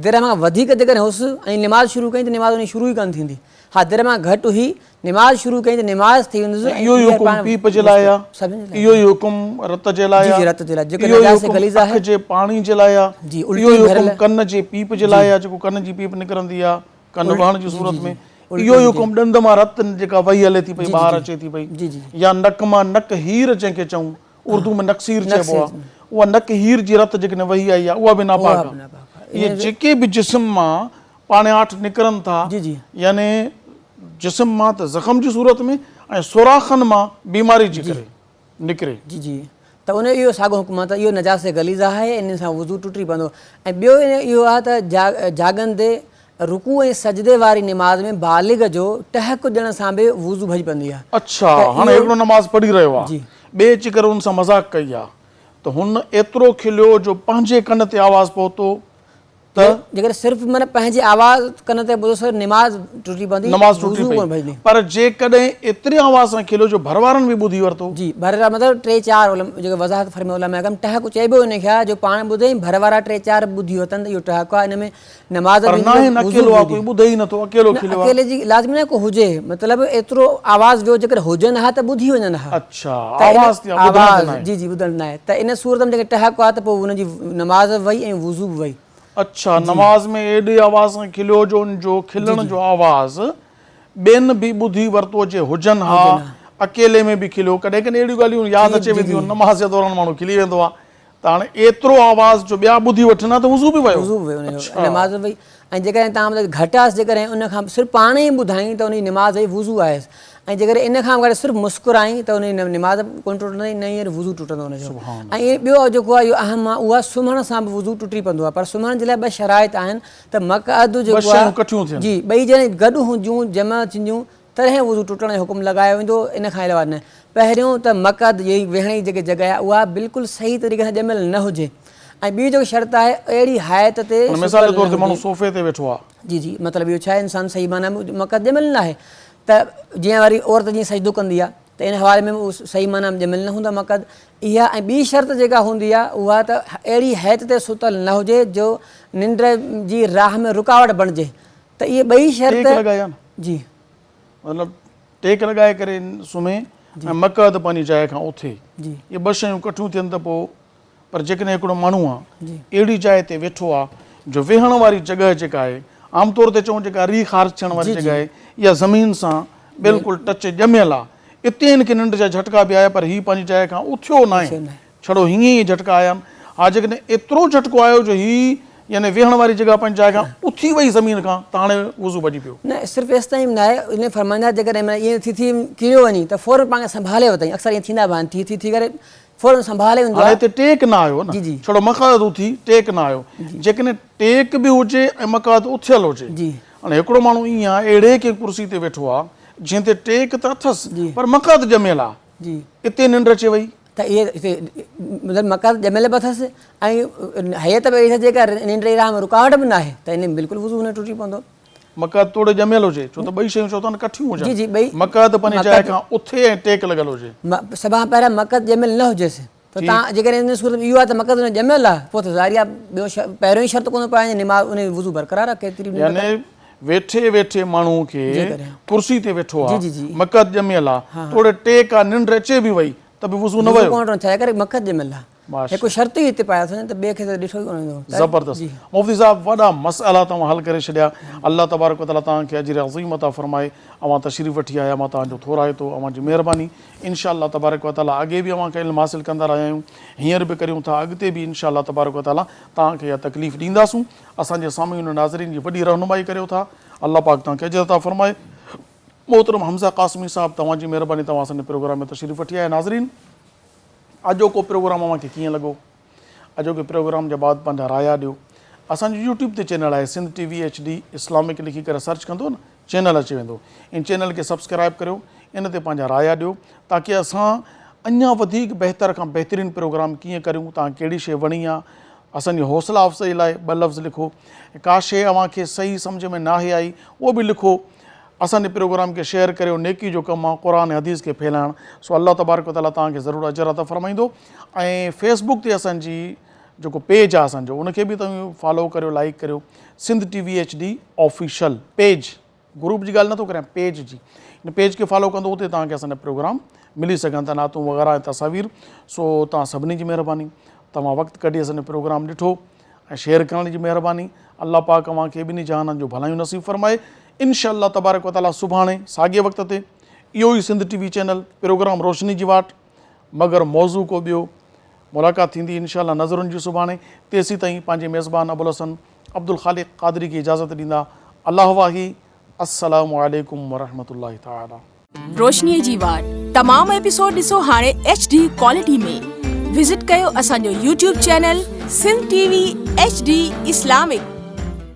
Speaker 3: درهم کان وڌيڪ جيڪڏهن هوس ۽ نماز شروع ڪيائين ته نماز ان جي شروع ئي ڪانه ٿيندي ها در مان گهٽ هئي، نماز شروع ڪيائين ته نماز ٿي ويندس ۽
Speaker 1: اهو ئي
Speaker 3: ٻيهر
Speaker 1: حڪم
Speaker 3: پاڻ
Speaker 1: پيپ جي لاء آ،
Speaker 3: سڀني جي لاء
Speaker 1: اهو ئي حڪم رت جي لاء
Speaker 3: جي
Speaker 1: آ،
Speaker 3: جي رت جي لاء جيڪو
Speaker 1: اهو ئي
Speaker 3: نجاست
Speaker 1: حڪم
Speaker 3: غليظ آهي
Speaker 1: اک جي پاڻي جي لاء آ،
Speaker 3: جي
Speaker 1: اهو
Speaker 3: الٽي
Speaker 1: ئي حڪم
Speaker 3: ڀريل
Speaker 1: ڪن جي پيپ جي لاء آ جيڪو ڪن جي پيپ نڪرندي آ ڪن وهڻ جي
Speaker 3: جي
Speaker 1: صورت
Speaker 3: جي
Speaker 1: ۾،
Speaker 3: جي الٽي
Speaker 1: اهو ئي
Speaker 3: هجي
Speaker 1: حڪم ڏند مان رت جيڪا وهي هلي ٿي پئي
Speaker 3: جي جي
Speaker 1: ٻاهر
Speaker 3: جي
Speaker 1: اچي ٿي پئي
Speaker 3: جي جي
Speaker 1: يا نڪ مان نڪ هير جنهن کي چئون اردو ۾ نڪسير چئبو آ
Speaker 3: نڪسير
Speaker 1: اها نڪ هير جي رت جيڪڏهن وهي آئي آ اها به
Speaker 3: اها
Speaker 1: ناپاڪ
Speaker 3: به
Speaker 1: آ
Speaker 3: ناپاڪ آ
Speaker 1: اهي
Speaker 3: ان
Speaker 1: جيڪي به جسم مان پاڻياٺ نڪرن ٿا
Speaker 3: جي جي.
Speaker 1: يعني جسم مان ته زخم جي صورت ۾ ۽ سوراخن مان بيماري جي ڪري نڪري.
Speaker 3: جي جي ته ان جو اهو ساڳو حڪم آهي ته اهو نجاست غليظه آهي ان سان وضو ٽٽي پوندو ۽ ٻيو ان اهو آهي ته جاڳندي رڪوع ۽ سجدي واري نماز ۾ بالغ جو ٽهڪ ڏيڻ سان به وضو ڀڄي پوندي آهي
Speaker 1: اڇا
Speaker 3: ته
Speaker 1: هاڻي
Speaker 3: اهو
Speaker 1: هڪڙو نماز پڙهي رهيو آهي
Speaker 3: جي.
Speaker 1: ٻئي اچي ڪري ان سان مذاق ڪئي آهي ته هن ايترو کليو جو پنهنجي ڪن تي آواز پهتو. ته
Speaker 3: جيڪڏهن صرف معنيٰ پنهنجي آواز ڪن تي ٻڌو سو نماز ٽٽي پوندي
Speaker 1: نماز ٽٽي پئي پر جيڪڏهن ايتري آواز سان کليو جو ڀر وارن به ٻڌي ورتو.
Speaker 3: جي ڀر وارا مطلب ٽي چار جيڪو وضاحت فرمايو علماء ڪرام ٽهڪ چئبو ان کي آهي جو پاڻ ٻڌي ۽ ڀر وارا ٽي چار ٻڌي وٺن ته اهو ٽهڪ آهي ان ۾ نماز
Speaker 1: پر ناهي نه اڪيلو آهي ڪوئي ٻڌي ئي نٿو اڪيلو کليو آهي.
Speaker 3: اڪيلي جي لازمي ناهي ڪو هجي مطلب ايترو آواز ويو جيڪڏهن هجن ها ته ٻڌي وڃن ها.
Speaker 1: اڇا آواز تي آهي ٻڌڻ تي ناهي.
Speaker 3: جي جي ٻڌڻ ناهي ته ان صورت ۾ جيڪڏهن ٽهڪ آهي ته پوء ان جي نماز به وئي ۽ وضو به وئي.
Speaker 1: اڇا نماز ۾ ايڏي آواز سان کليو جو ان جو کلڻ جو آواز ٻين به ٻڌي ورتو جي هجن ها اڪيلي ۾ به کليو ڪڏهن ڪڏهن اهڙيون ڳالهيون ياد اچي وينديون آهن نماز جي دوران ماڻهو کلي ويندو آهي ته هاڻي ايترو آواز جو ٻيا ٻڌي وٺن ها ته وضو به ويو
Speaker 3: وضو به ويو ان جو نماز به وئي ۽ جيڪڏهن توهان مطلب گهٽ آهيس جيڪڏهن ان کان صرف پاڻ ئي ٻڌائين ته ان جي نماز وئي وضو آهيس ۽ جيڪڏهن ان کان گهٽ صرف مسڪرائين ته ان جي نماز به ڪونه ٽٽندي نه ئي وضو ٽٽندو ان جو ۽ ٻيو جيڪو آهي اهو اهم آهي اهو آهي سمهڻ سان به وضو ٽٽي پوندو آهي پر سمهڻ جي لاء ٻه شرائط آهن ته مقعد جيڪو آهي جي ٻئي جڏهن گڏ هونديون جمع ٿينديون تڏهن وضو ٽٽڻ جو حڪم لڳايو ويندو ان کان علاوه نه پهريون ته مقعد جي ويهڻ جي جيڪي جڳهه آهي اها بلڪل صحيح طريقي سان ڄميل نه هجي ۽ ٻي جيڪو شرط آهي اهڙي حائط تي
Speaker 1: مثال جي طور تي ماڻهو صوفي تي ويٺو آهي.
Speaker 3: جي جي مطلب اهو ڇا آهي انسان صحيح معنيٰ ۾ مقعد ڄميل نه آهي ته جيئن وري عورت جيئن سجدو ڪندي آهي ته ان حوالي ۾ به صحيح معنيٰ ۾ ڄميل نه هوندو آهي مقعد اها ۽ ٻي شرط جيڪا هوندي آهي اها ته اهڙي حيت تي ستل نه هجي جو ننڊ جي راهه ۾ رڪاوٽ بڻجي ته اهي ٻئي شرط
Speaker 1: ٽيڪ لڳائي آهي نه
Speaker 3: جي
Speaker 1: مطلب ٽيڪ لڳائي ڪري سمهي ۽ مقعد پنهنجي جاء کان اٿي
Speaker 3: جي
Speaker 1: اهي ٻه شيون ڪٺيون ٿين ته پوء پر جيڪڏهن هڪڙو ماڻهو آ اهڙي جاء تي ويٺو آ جو ويهڻ واري جڳهه جيڪا آهي عام طور تي چئون جيڪا ري خارج ٿيڻ واري جڳهه آهي اها زمين سان بلڪل ٽچ ڄميل آ اتي هن کي ننڊ جا جهٽڪا به آيا پر هي پنهنجي جاء کان اٿيو ناهي ڇڙو هيئن ئي جهٽڪا آيا آهن ها جيڪڏهن ايترو جهٽڪو آيو جو هي يعني ويهڻ واري جڳهه پنهنجي جاء کان اٿي وئي زمين کان ته هاڻي وضو ڀڄي پيو.
Speaker 3: نه صرف ايستائين به ناهي ان فرمائيندا جيڪڏهن معنيٰ ائين ٿي ٿي ڪريو وڃي ته فورن پاڻ کي سنڀالي ورتائين اڪثر ائين ٿيندا به آهن ٿي ٿي ٿي ڪري فورن سنڀالي ويندو
Speaker 1: هاڻي
Speaker 3: آهي.
Speaker 1: هتي ٽيڪ نه آيو نه
Speaker 3: جي جي.
Speaker 1: ڇڙو مقعد اٿي ٽيڪ نه آيو جيڪڏهن ٽيڪ به هجي ۽ مقعد اٿيل هجي
Speaker 3: جي.
Speaker 1: هاڻي هڪڙو ماڻهو ائين آهي اهڙي ڪنهن ڪرسي تي ويٺو آهي جنهن تي ٽيڪ ته اٿس پر مقعد ڄميل آهي
Speaker 3: جي.
Speaker 1: اتي ننڊ اچي وئي.
Speaker 3: ته اهي هتي مطلب مقعد ڄميل به اٿس ۽ هيئت به اهڙي اٿس جيڪا ننڊ جي راهه ۾ رڪاوٽ به ناهي ته ان ۾ بلڪل وضو نه ٽٽي پوندو.
Speaker 1: مقعد توڙي ڄميل هجي ڇو ته ٻئي شيون چئو ٿا نه ڪٺيون هجن
Speaker 3: جي جي ٻئي
Speaker 1: مقعد پنهنجي جاء کان اٿي ۽ ٽيڪ لڳل هجي.
Speaker 3: سڀ کان پهريان مقعد ڄميل نه هجيس ته تان جيڪڏهن ان صورت ۾ اهو آهي ته مقعد ان ڄميل آهي پوء ته ظاهري آهي ٻيو پهريون ئي شرط ڪونه پائي نماز ان وضو برقرار آهي ڪيتري به
Speaker 1: يعني ويٺي ويٺي ماڻهو کي ڪرسي تي ويٺو
Speaker 3: جي
Speaker 1: آهي
Speaker 3: جي جي
Speaker 1: مقعد ڄميل آهي توڙي ٽيڪ آهي ننڊ اچي به وئي ته به وضو نه
Speaker 3: وضو
Speaker 1: ويو.
Speaker 3: ڪونه ٽٽندو ڇا ڪري مقعد ڄميل آهي هڪ شرط ئي هتي پايو اٿس ته ٻئي کي ته ڏٺو ئي ڪونه ويندو ته
Speaker 1: زبردست
Speaker 3: جي.
Speaker 1: مفتي صاحب وڏا مسئلا توهان حل ڪري ڇڏيا الله تبارڪ وتعالي توهان کي اجر عظيم عطا فرمائي اوهان تشريف وٺي آيا مان توهان جو ٿورائتو اوهان جي مهرباني انشاء الله تبارڪ وتعالي اڳي به اوهان کان علم حاصل ڪندا رهيا آهيون هينئر به ڪريون ٿا اڳتي به انشاء الله تبارڪ وتعالي توهان کي اها تڪليف ڏينداسون اسان جي سامعين و ناظرين جي وڏي رهنمائي ڪريو ٿا الله پاڪ توهان کي اجر عطا فرمائي محترم حمزه قاسمي صاحب توهان جي مهرباني توهان اسان جي پروگرام ۾ تشريف وٺي آيا ناظرين اڄوڪو پروگرام اوهان کي ڪيئن لڳو؟ اڄوڪي پروگرام جي بعد پنهنجا رايا ڏيو. اسان جو يوٽيوب تي چينل آهي Sindh T V H D Islamic لکي ڪري سرچ ڪندو نه چينل اچي ويندو ان چينل کي سبسڪرائب ڪريو ان تي پنهنجا رايا ڏيو تاڪي اسان اڃا وڌيڪ بهتر کان بهترين پروگرام ڪيئن ڪريون توهان ڪهڙي شي وڻي آ اسان جي حوصلا افزائي لاء ٻه لفظ لکو ڪا شي اوهان کي صحيح سمجهه ۾ ناهي آئي اهو به لکو اسان جي پروگرام کي شيئر ڪريو نيڪي جو ڪم آ قرآن ۽ حديث کي ڦهلائڻ سو الله تبارڪ وتعالي توهان کي ضرور اجر عطا فرمائيندو ۽ فيس بڪ تي اسان جي جيڪو پيج آ اسان جو ان کي به توهين فالو ڪريو لائيڪ ڪريو Sindh T V H D official page group جي ڳالهه نٿو ڪريان پيج جي ان پيج کي فالو ڪندو اتي توهان کي اسان جا پروگرام ملي سگهن ٿا نعتون وغيره ۽ تصاوير سو توهان سڀني جي مهرباني توهان وقت ڪڍي اسان جو پروگرام ڏٺو ۽ شيئر ڪرڻ جي مهرباني الله پاڪ اوهان کي ٻنهي جهانن جون ڀلايون نصيب فرمائي انشاء الله تبارڪ وتعالي سڀاڻي ساڳئي وقت تي اهو ئي Sindh T V channel programme روشني جي واٽ مگر موضوع ڪو ٻيو ملاقات ٿيندي انشاء الله نظرن جي سڀاڻي تيسيتائين پنهنجي ميزبان ابوالحسن عبدالخالق قادري کي اجازت ڏيندا الله واهي السلام عليڪم ورحمة الله تعالي.
Speaker 4: روشنيء جي واٽ تمام ايپيسوڊ ڏسو هاڻي ايڇ ڊي ڪوالٽي ۾ وزٽ ڪيو اسان جو YouTube channel Sindh T V H D Islamic.